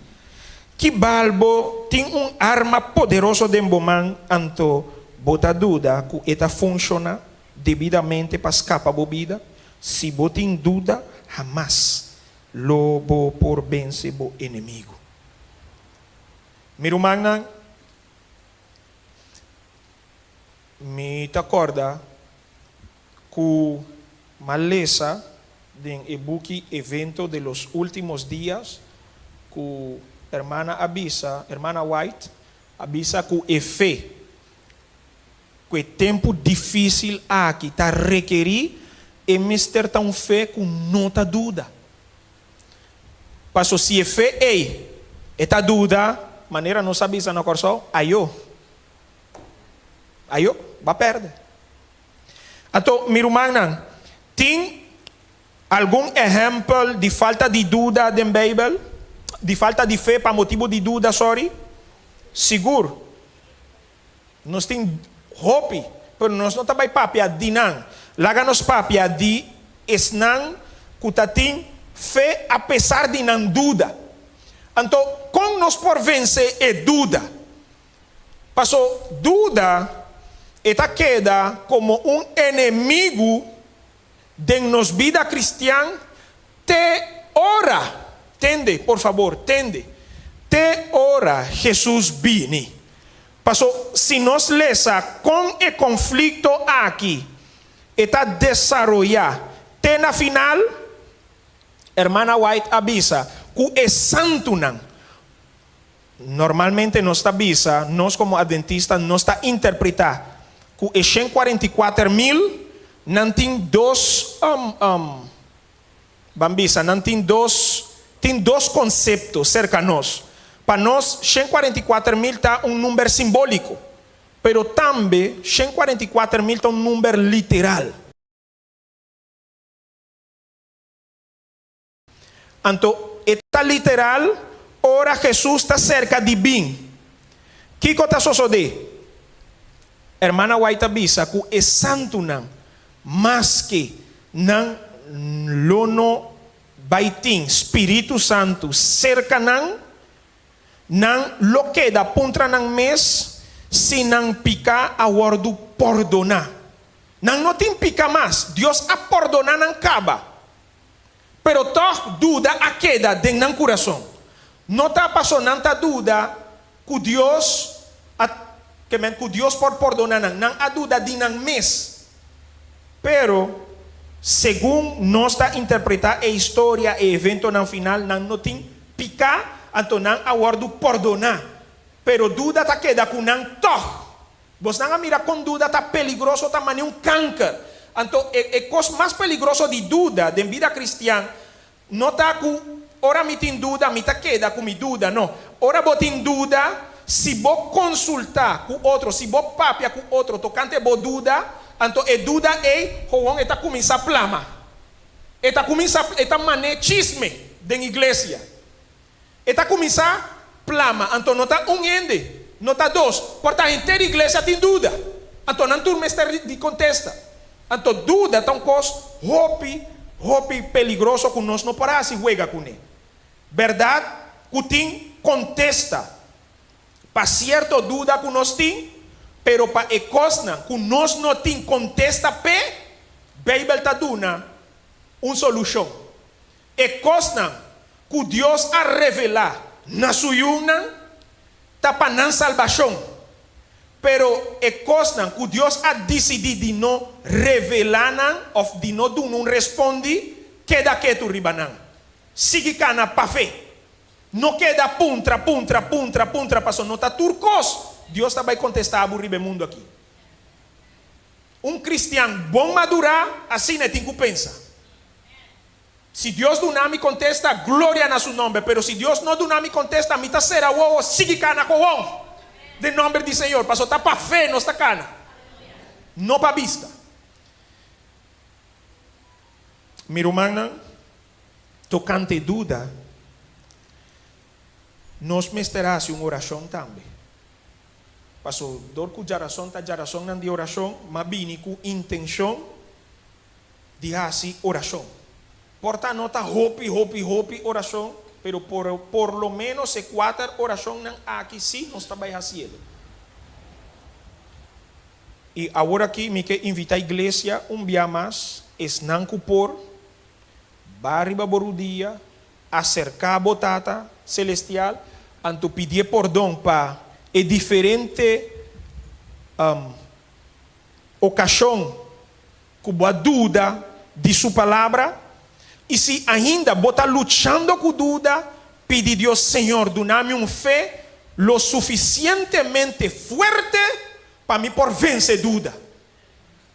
S4: Ki bal bo tin un arma poderoso den bo man anto bo ta duda ku e ta funshoná debidamente pa skapa bo bida? Si bo tin duda, hamas lo bo por vense bo enemigu. Mi rumannan, Mi ta kòrda ku m'a lesa Den e buki Evento de los Últimos Días ku hermana a bisa, hermana White a bisa ku e fe ku e tempu difísil aki ta rekerí, e mester ta un fe ku no ta duda. Paso si e fe ei e ta duda, manera nos a bisa na Kòrsou, ayó, ayó, bo a pèrdè. Anto, mi rumannan, tin algun ehèmpel di falta di duda den Beibel? Di falta di fe pa motibu di duda, sòri? Sigur. Nos tin hopi, pero nos no ta bai papia di nan. Laga nos papia di esnan ku ta tin fe apesar di nan duda. Anto, kon nos por vense e duda? Paso duda e ta keda komo un enemigu den nos bida kristian te ora, tende, por fabor, tende, te ora Hesus bini. Paso si nos lesa kon e konflikto aki e ta desaroyá te na final, Hermana White a bisa ku e santunan, Normalmente nos ta bisa, nos komo adventista nos ta interpretá ku e 144 mil nan tin dos ban bisa nan tin dos tin dos konsepto serka nos. Pa nos 144 mil ta un number simbóliko, pero tambe 144 mil ta un number literal. Anto e ta literal ora Hesus ta serka di bin. Kiko ta sosodé? Hermana White ta bisa ku e santunan, maske nan lo no bai tin spiritu santu serka nan, nan lo keda puntra nan mes si nan piká a wòrdu pordoná. Nan no tin piká mas, Dios a pordoná nan kaba. Pero tòg duda a keda den nan kurason. No ta paso nan ta duda ku Dios a ke men ku Dios por pordoná nan. Nan a duda di nan mes. Pero, segun nos ta interpretá e historia, e eventonan final, nan no tin piká, anto nan a wòrdu pordoná. Pero duda ta keda ku nan tòg. Bosnan a mira kon duda ta peligroso, ta mane un kanker. Anto e e kos mas peligroso di duda den bida kristian no ta ku ora mi tin duda mi ta keda ku mi duda, no. Ora bo tin duda, si bo konsultá ku otro, si bo papia ku otro tokante bo duda, anto e duda ei gewoon e ta kuminsá plama. E ta kuminsá e ta mane chisme den iglesia. E ta kuminsá plama, anto no ta un hende, no ta dos, por ta henter iglesia tin duda. Anto nan tur mester di kontesta. Anto duda ta un kos hopi, hopi peligroso ku nos no por hasi wega kuné. Bèrdat ku tin kontesta pa sierto duda ku nos tin, pero pa e kosnan ku nos no tin kontesta p'e, Beibel ta duna un solushon. E kosnan ku Dios a revelá na su yunan ta pa nan salbashon, pero e kosnan ku Dios a disidí di no revelá nan òf di no duna un respondi, keda ketu riba nan. Sigui kana pa fe. No keda puntra, puntra, puntra, puntra, pasobra no ta tur kos Dios ta bai kontestá bo riba e mundu akí. Un kristian bon madurá asina e tin ku pensa. Si Dios duna mi kontesta, gloria na su nòmber, pero si Dios no duna mi kontesta, mi ta sera wowo sigui kana kowon den nòmber di Señor, pasobra ta pa fe nos ta kana, no pa bista. Mi rumannan, tokante duda, nos mester hasi un orashon tambe. Paso dor ku djarason ta djarasonnan di orashon, m'a bini ku intenshon di hasi orashon. Por ta no ta hopi, hopi, hopi orashon, pero por por lo ménos e kuater orashonnan aki sí nos ta bai hasiel. I awor aki mi ke invitá iglesia un bia mas, esnan ku por, ba riba bo rudia, aserká bo Tata Selestial, anto pidié pordon pa e diferente okashon ku bo a duda di Su Palabra. I si ainda bo ta luchando ku duda, pidi Dios, Señor, duna mi un fe lo sufisientemente fuerte pa mi por vense duda.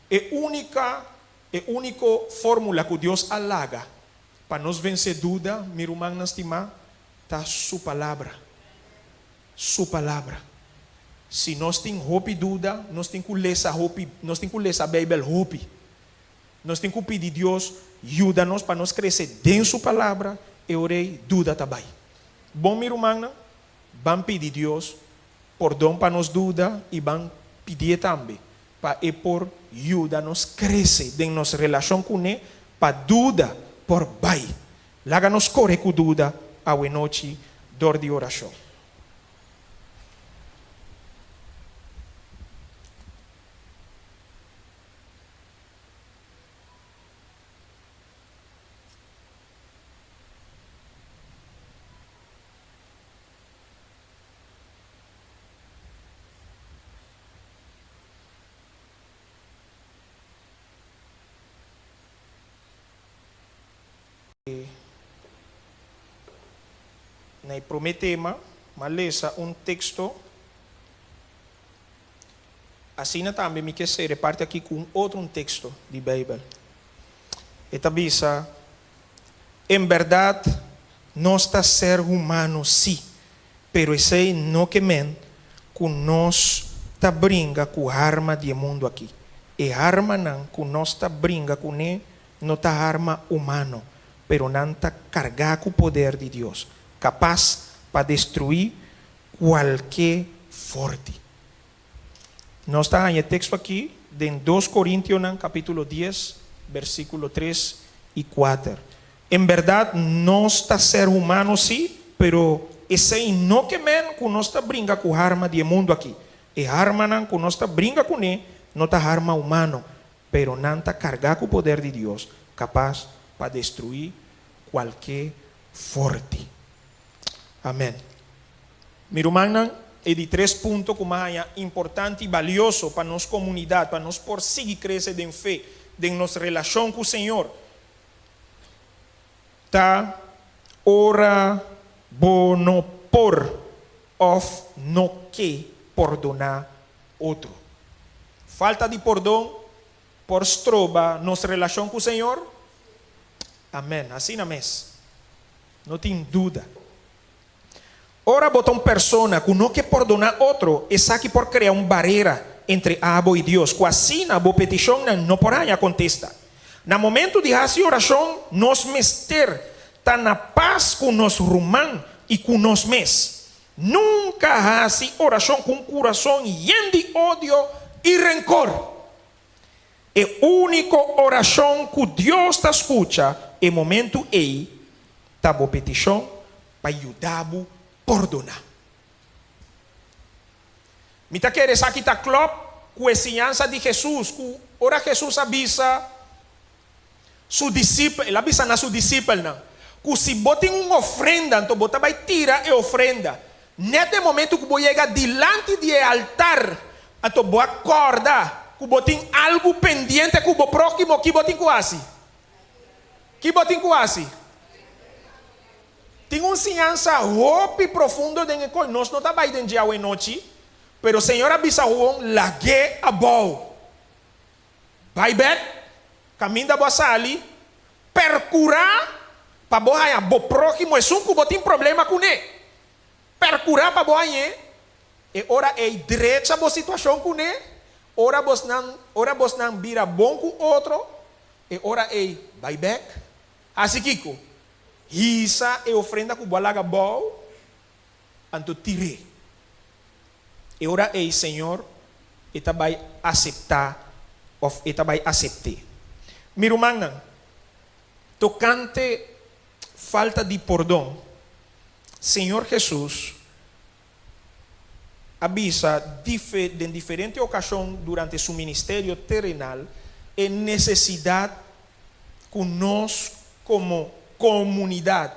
S4: E únika, e úniko fórmula ku Dios a laga pa nos vense duda, mi rumannan stimá, ta Su Palabra. Su Palabra. Si nos tin hopi duda, nos tin ku lesa hopi, nos tin ku lesa Beibel hopi. Nos tin ku pidi Dios yuda nos pa nos krese den Su Palabra, e ora ei duda ta bai. Bon mi rumannan, ban pidi Dios pordon pa nos duda i ban pidié tambe pa e por yuda nos krese den nos relashon kuné pa duda por bai. Laga nos kore ku duda awenochi dor di orashon. Na e promé tema, m'a lesa un teksto. Asina tambe mi ke sere parti aki ku un otro un teksto di Beibel. E ta bisa, En bèrdat, nos ta ser humano sí, pero esei no ke men ku nos ta bringa ku arma di e mundu aki. E armanan ku nos ta bringa kuné no ta arma humano, pero nan ta kargá ku poder di Dios, kapas pa destruí kualke forti. Nos ta haña e teksto aki den Dos Korintionan kapítulo dies, bersíkulo tres i kuater. En bèrdat nos ta ser humano sí, pero esei no ke men ku nos ta bringa ku arma di e mundu aki. E armanan ku nos ta bringa kuné no ta arma humano, pero nan ta kargá ku poder di Dios, kapas pa destruí kualke forti. Amèn. Mi rumannan, e di tres punto ku m'a haña importante i balioso pa nos komunidat, pa nos por sigui krese den fe, den nos relashon ku Señor, ta ora bo no por òf no ke pordoná otro. Falta di pordon por stroba nos relashon ku Señor? Amèn. Asina mes. No tin duda. Ora bo ta un persona ku no ke pordoná otro, esaki por krea un barera entre abo i Dios, ku asina bo petishonnan no por haña kontesta. Na momentu di hasi orashon, nos mester ta na pas ku nos ruman i ku nos mes. Nunka hasi orashon ku un kurason yen di odio i renkor. E úniko orashon ku Dios ta skucha e momentu ei ta bo petishon pa yuda bo pordoná. Mi ta kere esaki ta klòp ku e siñansa di Hesus ku ora Hesus a bisa su disipel, el a bisa na su disipelnan ku si bo tin un ofrenda anto bo ta bai tira e ofrenda nèt e momentu ku bo yega dilanti di e altar anto bo a kòrda ku bo tin algu pendiente ku bo próhimo ki bo tin ku hasi? Ki bo tin ku hasi? Tin un siñansa hopi profundo den e kos. Nos no ta bai den dje awenochi, pero Señor a bisa Juan, Lag'é abou. Bai bèk, kaminda bo a sali, perkurá pa bo haña bo próhimo, esun ku bo tin problema kuné. Perkurá pa bo hañ'é, e ora ei drecha bo situashon kuné, ora bosnan ora bosnan bira bon ku otro, e ora ei bai bèk. Hasi kiko? Hisa e ofrenda ku bo a laga bou, anto tir'é. E ora ei Señor e ta bai aseptá òf e ta bai asept'é. Mi rumannan, tokante falta di pordon, Señor Hesus a bisa den diferente okashon durante su ministerio terenal e nesesidat ku nos komo komunidat,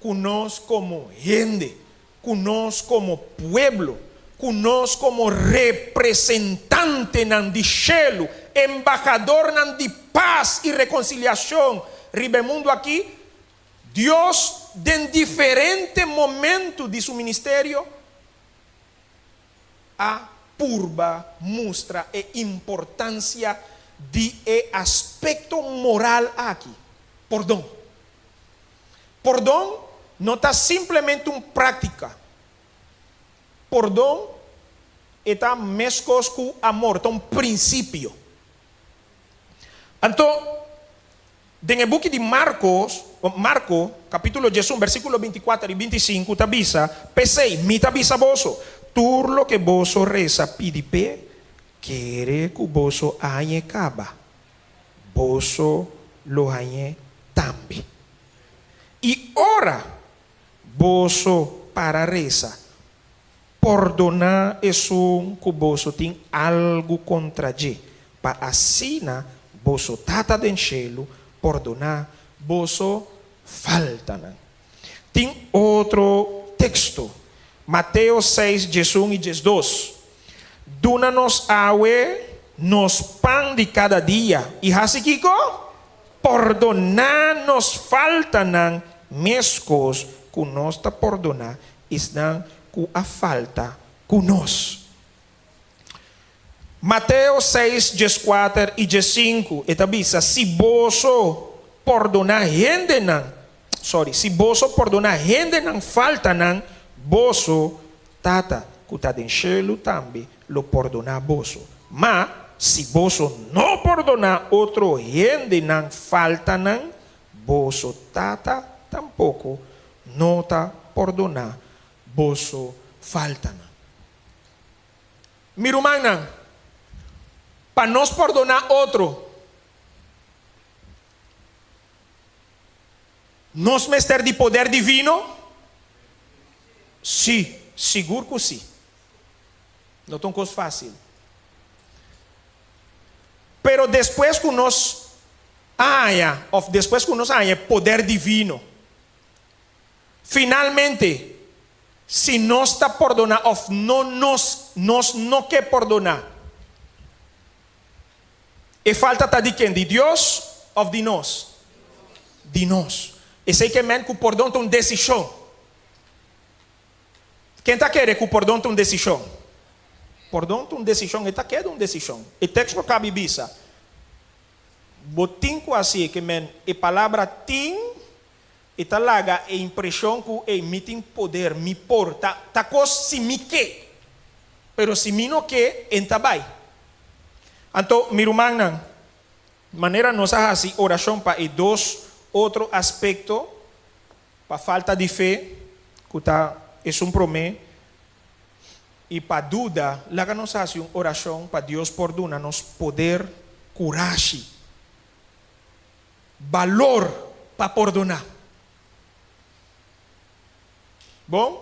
S4: ku nos komo hende, ku nos komo pueblo, ku nos komo representantenan di shelu, embahadornan di pas i rekonsiliashon. Riba e mundu aki, Dios den diferente momento di su ministerio a purba mustra e importancia di e aspecto moral aki, pordon. Pordon no ta simplemente un práctica. Pordon e ta mescos cu amor, ta un principio. Anto, den e buki di Marcos, Marco, capítulo diesun, versículo binticuater i bintisinku, ta bisa, P'esei, mi ta bisa boso, tur loke boso resa pidi p'e, kere cu boso hañ'e caba, boso lo hañ'e tambe. I ora boso para resa, Pordoná esun ku boso tin algu kontra dje, pa asina boso Tata den shelu pordoná boso faltanan. Tin otro teksto, Mateo seis, diesun i diesdos, Duna nos awe nos pan di kada dia, i hasi kiko? Pordoná nos faltanan meskos ku nos ta pordoná Esnan ku a falta ku nos. Mateo seis, dieskuater i diessinku, e ta bisa, Si boso pordoná hendenan, sorry, si boso pordoná hendenan faltanan, boso Tata ku ta den shelu tambe lo pordoná boso. Ma, si boso no pordoná otro hendenan faltanan, boso Tata tampoko No ta pordoná boso faltanan. Mi rumannan, pa nos pordoná otro, nos mester di poder divino? Sí, sigur ku sí. No ta un kos fásil. Pero despues ku nos a haña, òf despues ku nos a haña e poder divino, Finalmente, si nos ta pordoná òf no nos nos no ke pordoná, e falta ta di ken? Di Dios òf di nos? Di nos. Esei ke men ku pordon ta un desishon. Ken ta kere ku pordon ta un desishon? Pordon ta un desishon, e ta keda un desishon. E teksto kabi bisa, Bo tin ku hasié, ke men e palabra tin E ta laga e impresion cu ey mi tin poder, mi por, ta ta cos si mi ke. Pero si mi no ke, en ta bay. Anto, mi rumannan, manera nos a haci oracion pa e dos otro aspecto, pa falta di fe, cu ta esun prome, y pa duda, laga nos haci un oracion pa Dios por duna nos poder, curashi, Balor pa pordoná. Bon,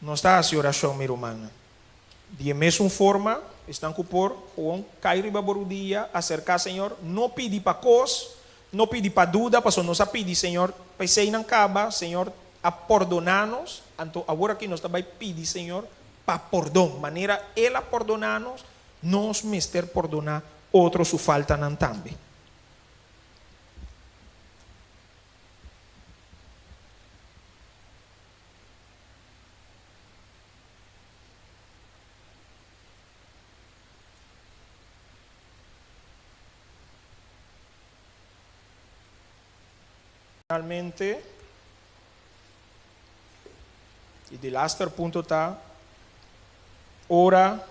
S4: nos ta hasi orashon, mi rumannan. Di e mesun forma, esnan ku por, gewoon kai riba bo rudia, aserká Señor, no pidi pa kos, no pidi pa duda, pasobra nos a pidi Señor pa eseinan kaba, Señor a pordoná nos, anto awor aki nos ta bai pidi Señor pa pordon, manera El a pordoná nos, Nos mester pordoná otro su faltanan tambe. Finalmente, i di laster punto ta, ora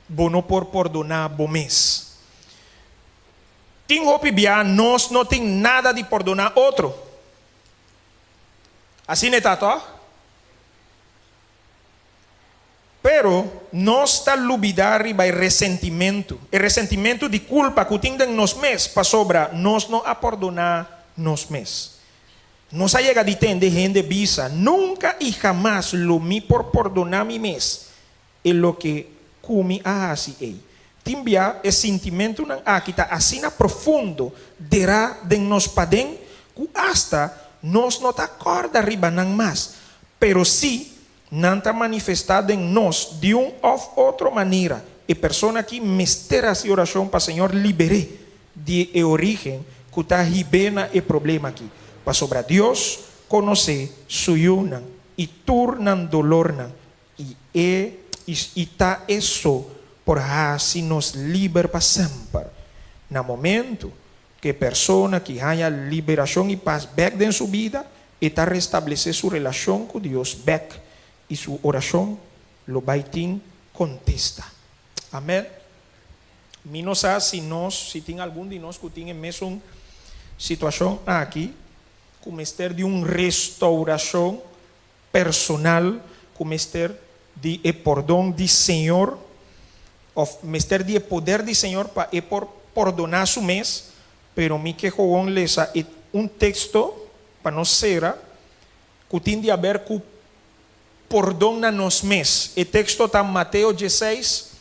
S4: bo no por pordoná bo mes. Tin hopi bia nos no tin nada di pordoná otro. Asina e ta, tòg? Pero nos ta lubidá riba e resentimentu, e resentimentu di kulpa ku tin den nos mes pasobra nos no a pordoná nos mes. Nos a yega di tende hende bisa, Nunka i hamas lo mi por pordoná mi mes e loke ku mi a hasi ei. Tin bia e sintimentunan aki ta asina profundo derá den nos paden ku asta nos no ta kòrda riba nan mas. Pero sí Nan ta manifestá den nos di un òf otro manera. E persona akí mester hasi orashon pa Señor liber'é. di e orígen ku ta hib'é na e problema aki, pasobra Dios konosé Su yunan i tur nan dolornan, i e i ta E so por hasi nos liber pa semper. Na momentu ku e persona ki haña liberashon i pas bèk den su bida, e ta restablesé su relashon ku Dios bèk i su orashon lo bai tin kontesta. Amèn. Mi no sa si nos, si tin algun di nos ku tin e mesun situashon aki, ku mester di un restourashon personal, ku mester di e pordon di Señor, òf mester di e poder di Señor pa e por pordoná su mes, pero mi ke gewoon lesa e un teksto pa nos sera, ku tin di aber ku pordon na nos mes. E teksto ta Mateo dieseis,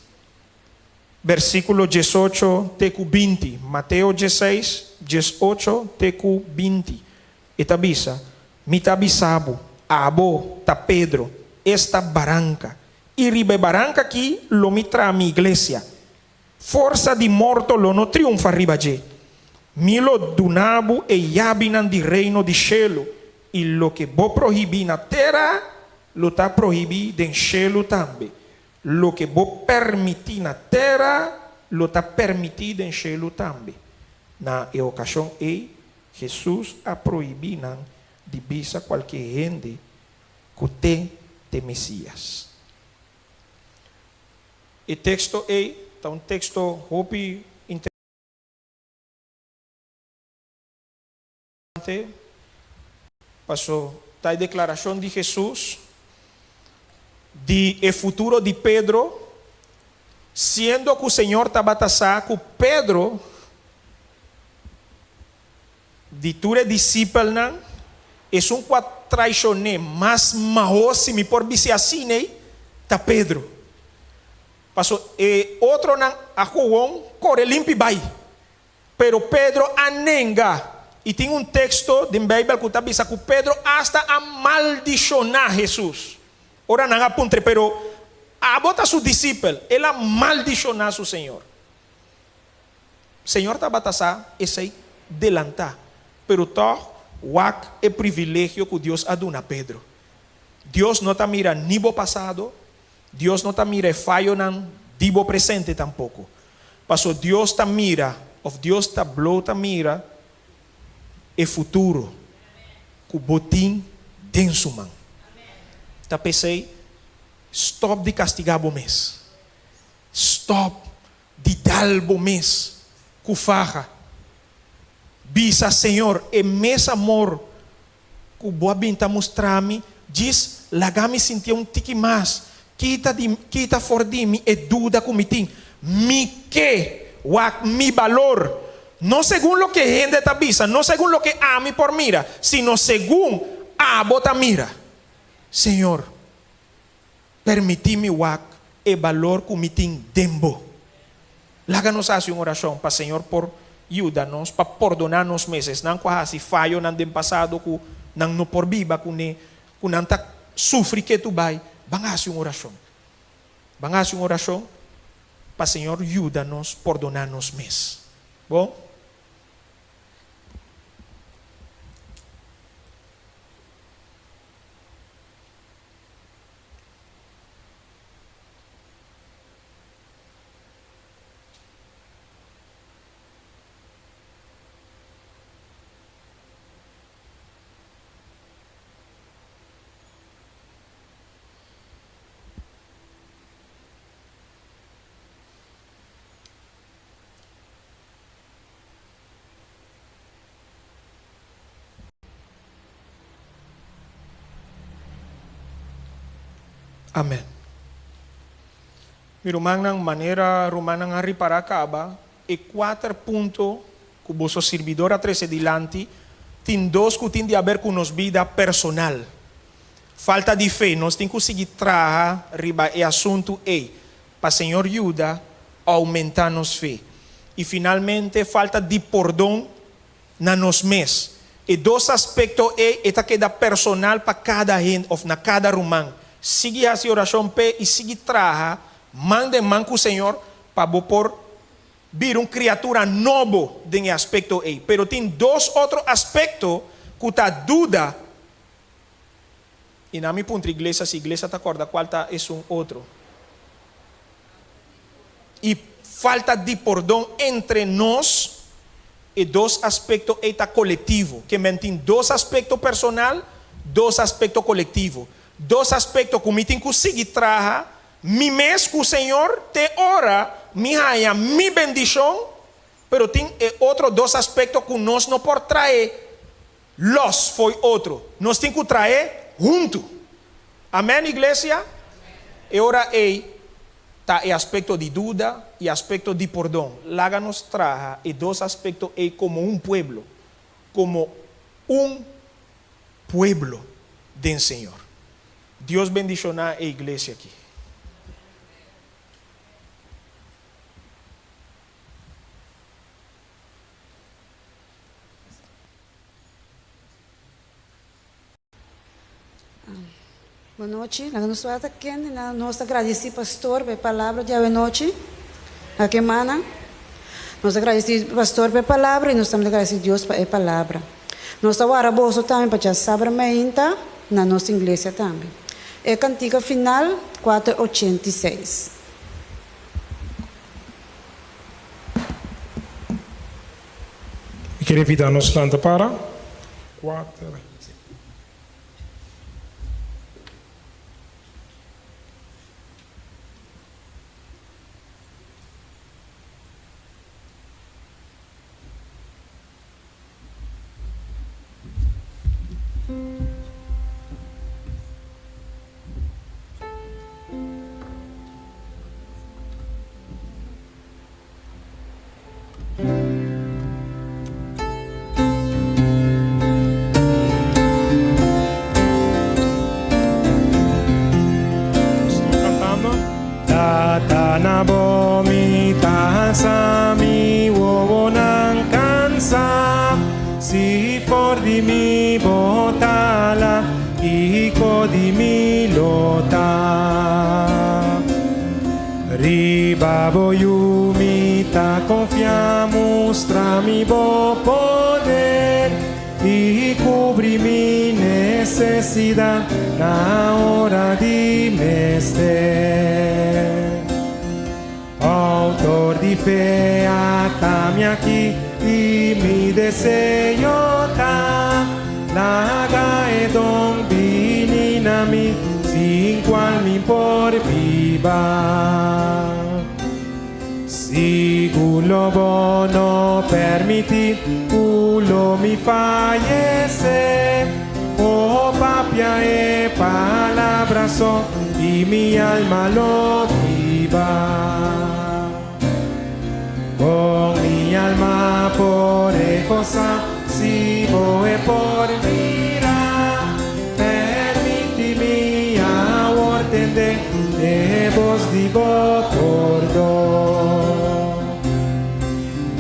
S4: versíkulo 18 te ku 20. Mateo 16, 18 te ku 20. E ta bisa, Mi ta bisa bo, abo ta Pedro, esta baranka, i riba e baranka akí lo mi traha mi iglesia. Forsa di morto lo no triunfa riba dje. Mi lo duna bo e yabinan di reino di shelu, i loke bo prohibí na tera lo ta prohibí den shelu tambe. Loke bo permití na tera lo ta permití den shelu tambe. Na e okashon ei, Hesus a prohibí nan di bisa kualke hende ku t'e t'e Mesías. E teksto ei ta un teksto hopi interesante, paso ta e deklarashon di Hesus di e futuro di Pedro, siendo ku Señor tabata sa ku Pedro di tur e disipelnan, esun ku a traishon'é mas mahó, si mi por bis'é asin'ei, ta Pedro. Paso e otronan a gewoon kore limpi bai. Pero Pedro a nenga. I tin un teksto den Beibel ku ta bisa ku Pedro asta a maldishoná Hesus. Ora nan a puntr'é, Pero abo ta su disipel? El a maldishoná su Señor. Señor tabata sa esei delantá, pero tòg wak e privilegio ku Dios a duna Pedro. Dios no ta mira ni bo pasado, Dios no ta mira e fayonan di bo presente tampoko. Paso Dios ta mira, òf Dios ta blo ta mira, e futuro ku bo tin den su man. Ta p'esei, stòp di kastigá bo mes. Stòp di dal bo mes ku faha. Bisa Señor, e mes amor ku bo a bin ta mustra mi, djis laga mi sintié un tiki mas. Kita di, kita for di mi e duda ku mi tin. Mi ke wak mi balor, no segun loke hende ta bisa, no segun loke ami por mira, sino segun abo ta mira. Señor, Permití mi wak e balor ku mi tin den bo. Laga nos hasi un orashon pa Señor por yuda nos pa pordoná nos mes esnan ku a hasi fayonan den pasado ku nan no por biba kuné, ku nan ta sufri ketu bai. Ban hasi un orashon. Ban hasi un orashon pa Señor yuda nos pordoná nos mes. Bon? Amen. Mi rumannan, manera rumannan a ripará kaba, e kuater punto ku boso sirbidor a trese dilanti, tin dos ku tin di aber ku nos bida personal. Falta di fe, nos tin ku sigui traha riba e asuntu ei, pa Señor yuda oumentá nos fe. I finalmente, falta di pordon na nos mes. E dos aspekto ei e ta keda personal pa kada hende òf na kada ruman. Sigui hasi orashon p'e i sigui traha man den man ku Señor pa bo por bira un kriatura nobo den e aspekto ei. Pero tin dos otro aspekto ku ta duda. I na mi puntra iglesia si iglesia ta kòrda kual ta esun otro. I falta di pordon entre nos, e dos aspekto ei ta kolektivo. Ke men tin dos aspekto personal, dos aspekto kolektivo. Dos aspekto ku mi tin ku sigui traha mi mes ku Señor te ora mi haña mi bendishon, pero tin e otro dos aspekto ku nos no por trae Los fo'i otro. Nos tin ku traé huntu. Amèn, iglesia? E ora ei ta e aspekto di duda i aspekto di pordon. Laga nos traha e dos aspekto ei komo un pueblo, komo un pueblo den Señor. Dios bendishoná e iglesia aki.
S5: Bon nochi, laga nos wak ta kende na nos ta gradisí pastor pa e palabra di awenochi. A ke mana? Nos ta gradisí pastor pa e palabra i nos tambe ta gradisí Dios pa e palabra. Nos ta wara boso tambe pa djasabra mainta na nos inglesia tambe. E kantika final, 486.
S1: Mi ker invitá nos lanta para. Kuater. Tata na bo mi ta halsa mi wowonan kansa Si for di mi bo tala kiko di mi lo ta Riba bo yu mi ta konfia mustra mi bo poder i kubri mi nesesidat na ora di mester. Outor di fe ata mi aki i mi deseo ta laga e don bini na mi sin kual mi por biba. Sigur lo bo no permití ku lo mi fayesé. Oh papia e palabra so i mi alma lo biba. Con mi alma por e goza si bo e por mira. Permiti mi awor tende e bos di bo pordon.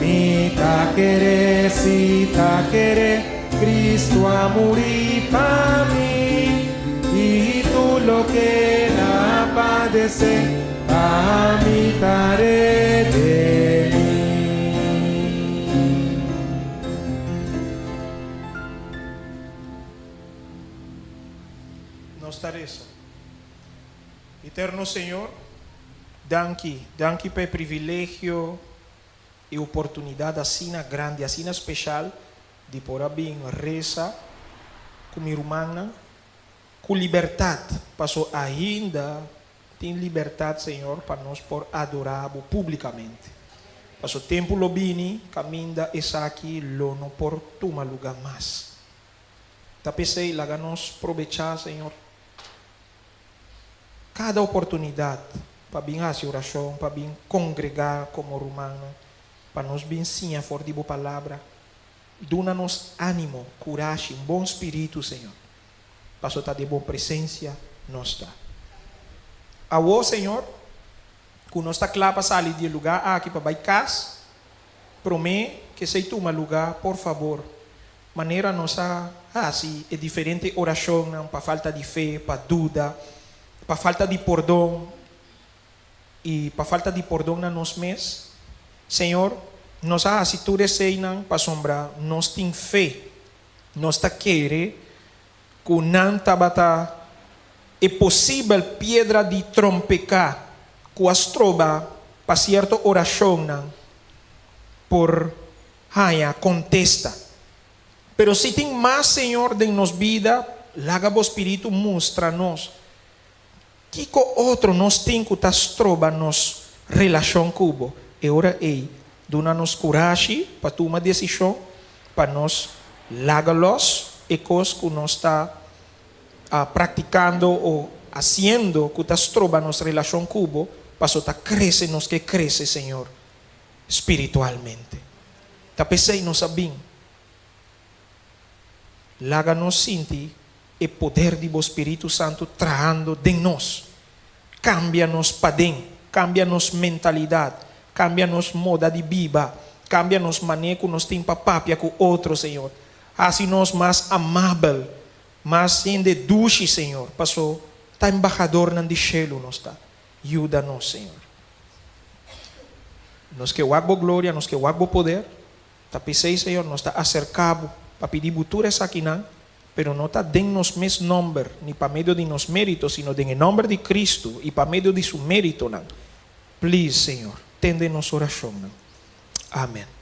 S1: Mi ta kere, si ta kere, Cristo a muri pa mi, i tur loke el a padece pa mi ta redemi.
S4: Nos ta resa. Eterno Señor, danki, danki pa e privilegio e oportunidad asina grandi, asina special di por a bin resa cu mi rumannan cu libertad, paso ainda tin libertad, Señor, pa nos por adora Bo publicamente. Paso tempo lo bini caminda esaki lo no por tuma luga mas. Ta p'esey laga nos probecha, Señor, kada oportunidat pa bin hasi orashon, pa bin kongregá komo rumannan, pa nos bin siña for di Bo Palabra. Duna nos ánimo, kurashi, un bon spiritu, Señor, paso ta den Bo presensia nos ta. Awor, Señor, ku nos ta kla pa sali di e lugá aki pa bai kas, promé ku esei tuma lugá, por fabor, Manera nos a hasi e diferente orashonnan pa falta di fe, pa duda, pa falta di pordon i pa falta di pordon na nos mes. Señor, nos a hasi tur eseinan pasobra nos tin fe. Nos ta kere ku nan tabata e posibel piedra di trompeká ku a stroba pa sierto orashonnan por haña kontesta. Pero si tin mas, Señor, den nos bida, laga bo Spiritu mustra nos kiko otro nos tin ku ta stroba nos relashon ku bo. E ora ei, duna nos kurashi pa tuma desishon pa nos laga lòs e kos ku nos ta praktikando o hasiendo ku ta stroba nos relashon ku bo, paso ta krese nos ke krese, Señor, spiritualmente. Ta p'esei nos a bin. Laga nos sinti e poder di bo Spiritu Santu trahando den nos. Kambia nos paden, kambia nos mentalidat, kambia nos moda di biba, kambia nos manera ku nos tin pa papia ku otro, Señor. Hasi nos mas amabel, mas hende dushi, Señor, paso ta embahadornan di shelu nos ta. Yuda nos, Señor. Nos ke wak bo gloria, nos ke wak bo poder. Ta p'esei, Señor, nos ta aserká bo pa pidi bo tur esakinan, pero no ta den nos mes nòmber ni pa medio di nos mérito, sino den e nòmber di Kristu i pa medio di su méritonan. Please, Señor, tende nos orashonnan. Amèn.